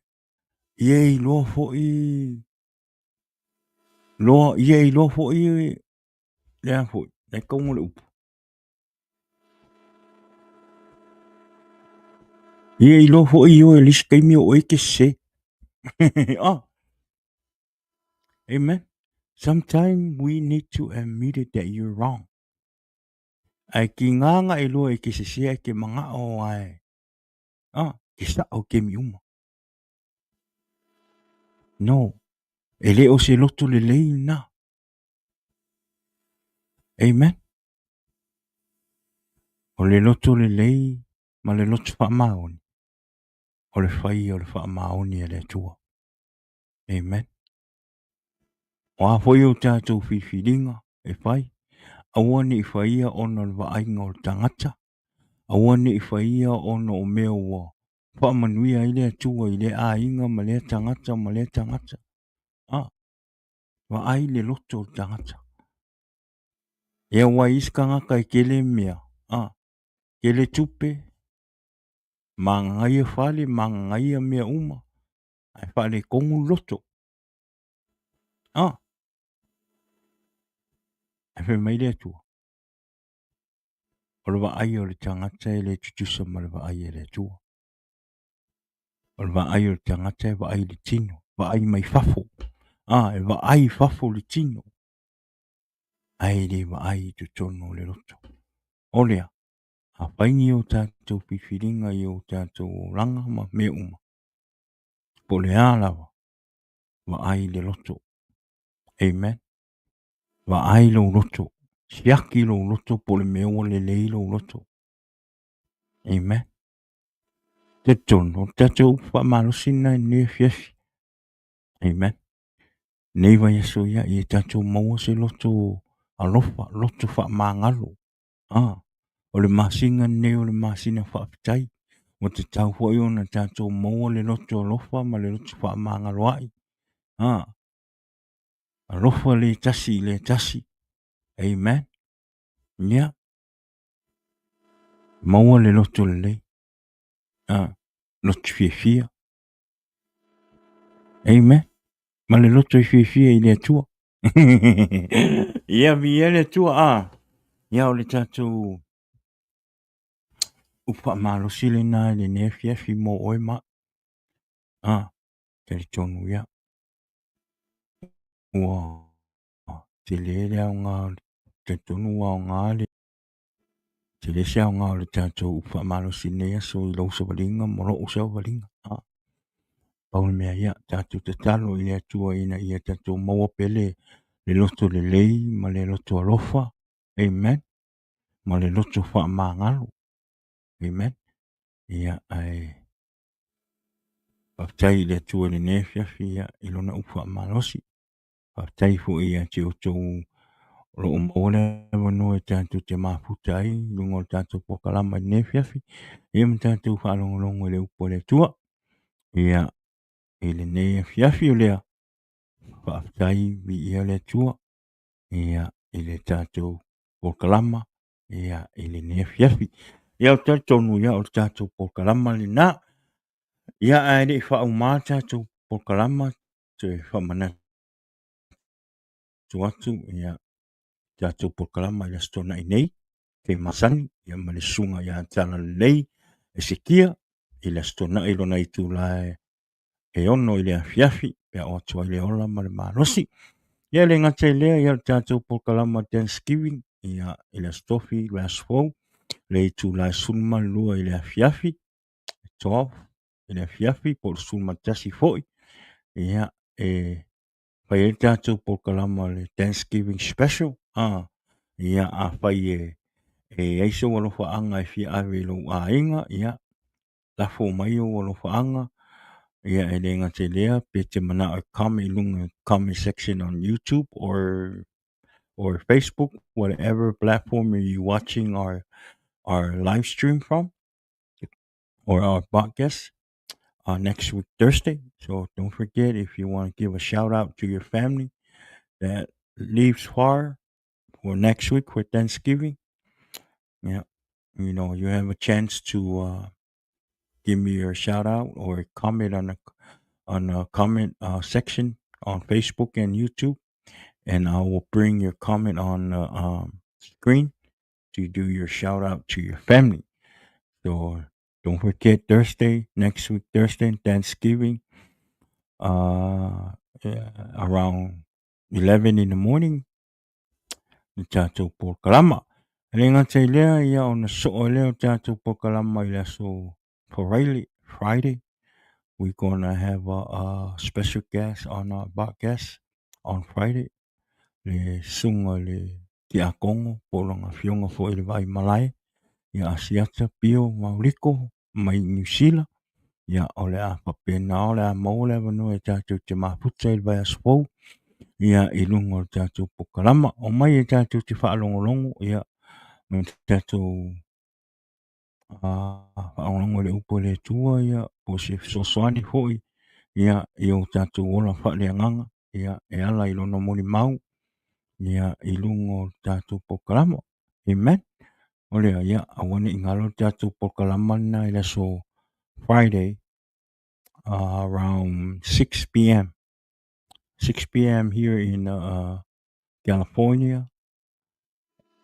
ia e iloa foi, loa, ia e iloa foi, le a foi, le tauga o le upu. Ia e iloa foi oe i le isi taimi o oe e te sese. Ah. Amen. Sometimes we need to admit it that you're wrong. Ae ki ngā ngā e loa e ke sese ai ke mangao ai. Ah, ke sao ke mi uma. No. E le o se loto lelei na. Amen. O le loto lelei ma le loto faamaoni. O le whai o le faamaoni e le Atua. Amen. O a foi o tātou filifiliga e fai, aua ne i faia ona o le vaaiga o le tagata, aua ne i faia ona o mea ua faamanuia ai le Atua i lea aiga ma lea tagata ma lea tagata. A, vaai le loto o le tagata. E aua i isi tagata e tele mea, a, tele tupe, Magagaia fale, magagaia mea uma, ae faaletonu le loto. Ah. Ae fai mai le Atua, o le vaai o le tagata e le tutusa ma le vaai a le Atua. O le vaai o le tagata e vaai i le tino, vaai mai fafo. Ah, e vaai i fafo le tino, ae le vaai i totonu o le loto. O lea, afai ni o tatou filifiliga i o tatou olaga ma mea uma, po o le a lava, vaai i le loto. Amen. Vaai lou loto. Siaki lou loto po o le mea ua lelei lou loto. Amen. Talitonu, o le tatou upu faamalosi lena i lenei afiafi. Amen. Nei vaiaso ia, ia tatou maua se loto alofa, loto faamagalo. Ah, o le masina lenei o le masina faafetai. Ua tatau foi ona tatou maua le loto alofa ma le loto faamagaloa'i. Ah, alofa le tasi i le tasi. Amen. Ia, maua le loto lelei. Ah, loto fiafia. Amen. Ma le loto e fiafia i le Atua. Ia, viia le Atua. Ah, ia o le tatou upu faamalosi lena i lenei afiafi mo oe ma. Ah, talitonu ia. Ua tele le aoga, talitonu ua aoga le tele se aoga o le tatou upu faamalosi i lenei aso i lou savaliga ma lou savaliga. Ah, pau le mea ia, tatou tatalo i le Atua ina ia tatou maua pea le, le loto lelei ma le loto alofa. Amen. Ma le loto faamagalo. Amen. Ia, ae faafetai i le Atua i lenei afiafi ia, i lona upu faamalosi. Faafetai foi ia te outou o lo o maua le avanoa e tatou te mafuta ai i luga o le tatou polokalama i lenei afiafi, ia ma tatou faalogologo i le upu a le Atua. Ia, i lenei afiafi o lea, faafetai viia le Atua, ia, i le tatou polokalama, ia, i lenei afiafi. Ia, ou te talitonu, ia, o le tatou polokalama lena. Ia, ae le i faauma le tatou polokalama, toe faamanatu atu ia tatou polokalama i le Aso Toonai nei, ke masani ia ma le susuga ia Talalelei Esekia i le Aso Toonai lona itula e 6 i le afiafi pe a oo atu ai le ola ma le malosi. Ia e le gata i lea, ia le tatou polokalama Thanksgiving ia i le Aso Tofi, le aso fou, le itula e 12 i le afiafi, 12 i le afiafi po o le 11 foi, ia e fai ai le tatou polokalama o le Thanksgiving Special. Ah, ia afai e e i ai sou alofaaga e fia ave i lou aiga, ia lafo mai ou alofaaga, ia e le gata i lea, pe te manao e comment i luga comment section on YouTube or Facebook, whatever platform you watching our live stream from or our podcast next week Thursday. So don't forget, if you want to give a shout out to your family that leaves far for next week for Thanksgiving, yeah, you know, you have a chance to give me your shout out or comment on the comment section on Facebook and YouTube, and I will bring your comment on the screen to do your shout out to your family. So don't forget Thursday, next week Thursday, Thanksgiving, yeah, around 11 in the morning, le tatou polokalama. E le gata i lea, ia ona soo ai lea o tatou polokalama i le aso Friday, Friday. We're gonna have a special guest on our podcast on Friday. Le susuga i le Tiakono po o lona afioga foi i le Vaimalae, ia Asiata Pio Mauliko mai Niu Sila. Ia, o le a faapena o le a maua le avanoa e tatou te mafuta i le vaiaso fou, ia, i luga o le tatou polokalama. Omai e tatou te faalogologo, ia, ma tatou faalogologo i le upu a le Atua, ia, po o se fesoasoani foi, ia, i o tatou ola faaleagaga, ia, e ala i lona molimau, ia, i luga o le tatou polokalama. Amen. O lea, ia, aua ne i galo le tatou polokalama lena i le aso. Friday around 6 p.m. 6 p.m. here in California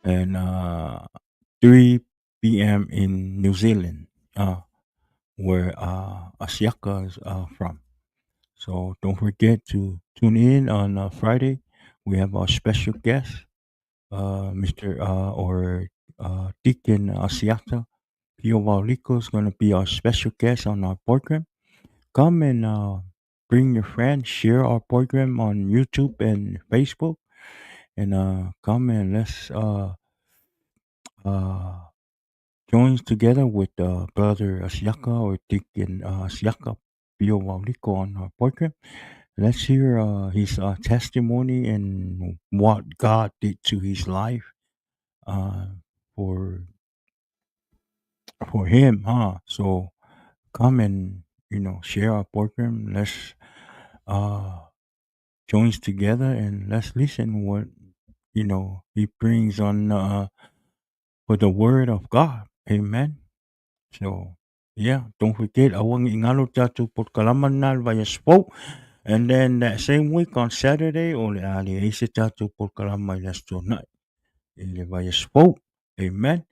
and 3 p.m. in New Zealand, where Asiaka is from. So don't forget to tune in on Friday. We have our special guest, Mr. Or Deacon Asiata Pio Waliko is going to be our special guest on our program. Come and bring your friends, share our program on YouTube and Facebook, and come and let's join together with Brother Asiaka or Deacon Asiaka Pio Waliko on our program. Let's hear his testimony and what God did to his life for him, huh? So come and share our program. Let's join together and let's listen what he brings on for the word of God. Amen. So yeah, don't forget aua ne i galo tatou polokalama lena i le vaiaso fou. And then that same week on Saturday, o le a leai se tatou polokalama i le Aso Toonai i le vaiaso fou. Amen.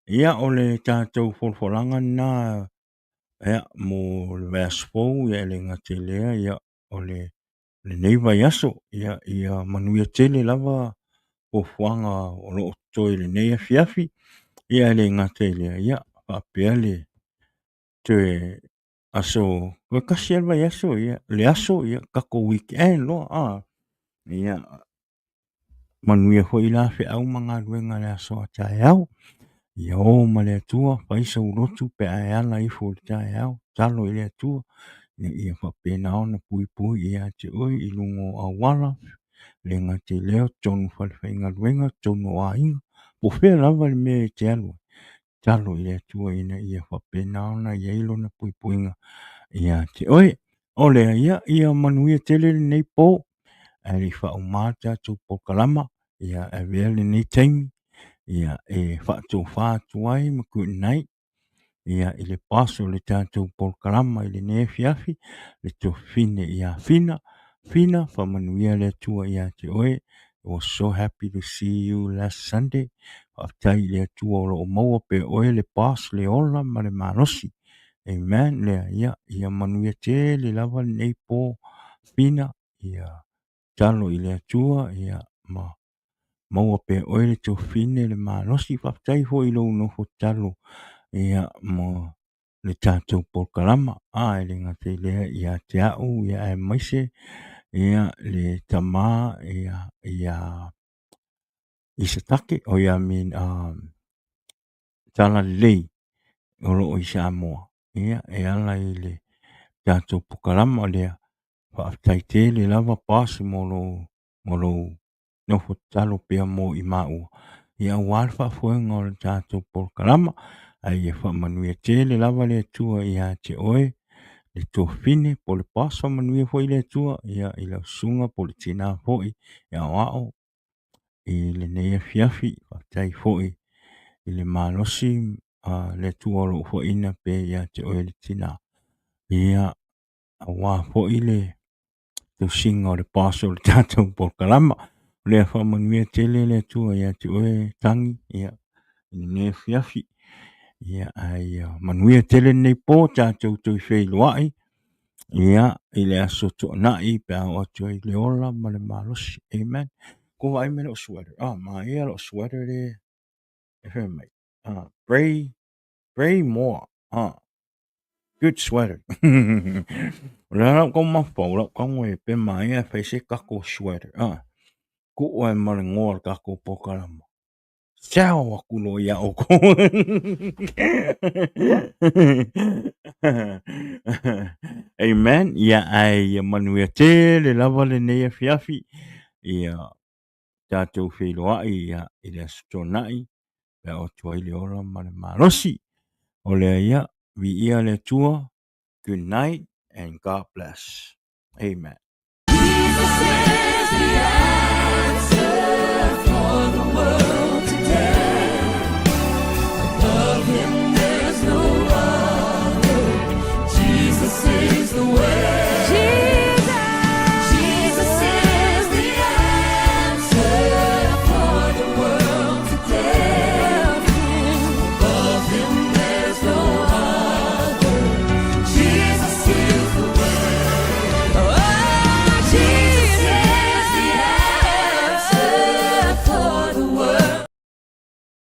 Ia, o le tatou folafolaga lena ia, mo le vaiaso fou, ia e le gata i lea, ia, o le lenei vaiaso, ia, ia manuia tele lava fuafuaga o lo o totoe i lenei afiafi, ia e le gata i lea, ia, faapea le toe aso, toe tasi lava le vaiaso, ia, le aso, ia, tatou weekend loa, a, ia, manuia foi la feau ma galuega i le aso a taeao. Ia o ma le Atua, fai sou lotu pe a e ala ifo i le taeao, tatalo i le Atua, ina ia faapena ona puipui ia te oe i luga o auala, le gata i lea, totonu o falefaigaluega, totonu o aiga, po o fea lava le mea e te alu ai, tatalo i le Atua ina ia faapena ona i ai lona puipuiga ia te oe. O lea ia, ia manuia tele lenei po, ae le i faauma le tatou polokalama, ia avea lenei taimi ia e faatofa atu ai ma good night ia i le boss o le tatou polokalama i lenei afiafi, le tuafafine ia Fina. Fina, faamanuia le Atua ia te oe. I was so happy to see you last Sunday. Faafetai i le Atua o lo o maua pea oe le boss, le ola ma le malosi. Amen. Lea, ia, ia manuia tele lava lenei po Fina, ia tatalo i le Atua, ia ma maua pea oe le tuafafine le malosi. Faafetai foi i lou nofo tatalo, ia, mo le tatou polokalama. A, e le gata i lea ia te au, ia aemaise ia le tama ia ia Isatake, o ia mean Talalelei o lo o i Samoa. Ia, e ala i le tatou polokalama lea. Faafetai tele lava boss mo lou nofo tatalo pea mo i maua, ia aua le faafoega o le tatou polokalama, ae ia faamanuia tele lava le Atua ia te oe, le tuafafine po o le boss, faamanuia foi le Atua ia i lau susuga po o le tina foi e aoao i lenei afiafi. Faafetai foi i le malosi a le Atua o lo o foaina pea ia te oe le tina, ia aua foi le tausiga o le boss o le tatou polokalama. O lea faamanuia tele le Atua ia te oe Tagi, ia, i lenei afiafi. Ia, ae ia manuia tele lenei po tatou toe feiloai, ia, i le aso Toonai pe a oo atu ai le ola ma le malosi. Amen. Ko vaai mai lou sweater. Ah, manaia lou sweater le e fai mai. Ah, pray, pray more. Ah, Good sweater. O le a lau kau mafau, lau kau e pe mai e fai se kako sweater. Ah, ku e ma le ngoa le kako polokalama. Ciao aku lo ia oko. Amen. Ia ai ia manuia tele lava lenei afiafi. Ia tatou feiloai ia i le Aso Toonai pe a oo atu ai le ola ma le malosi. O lea ia, viia le Atua, good night and God bless. Amen.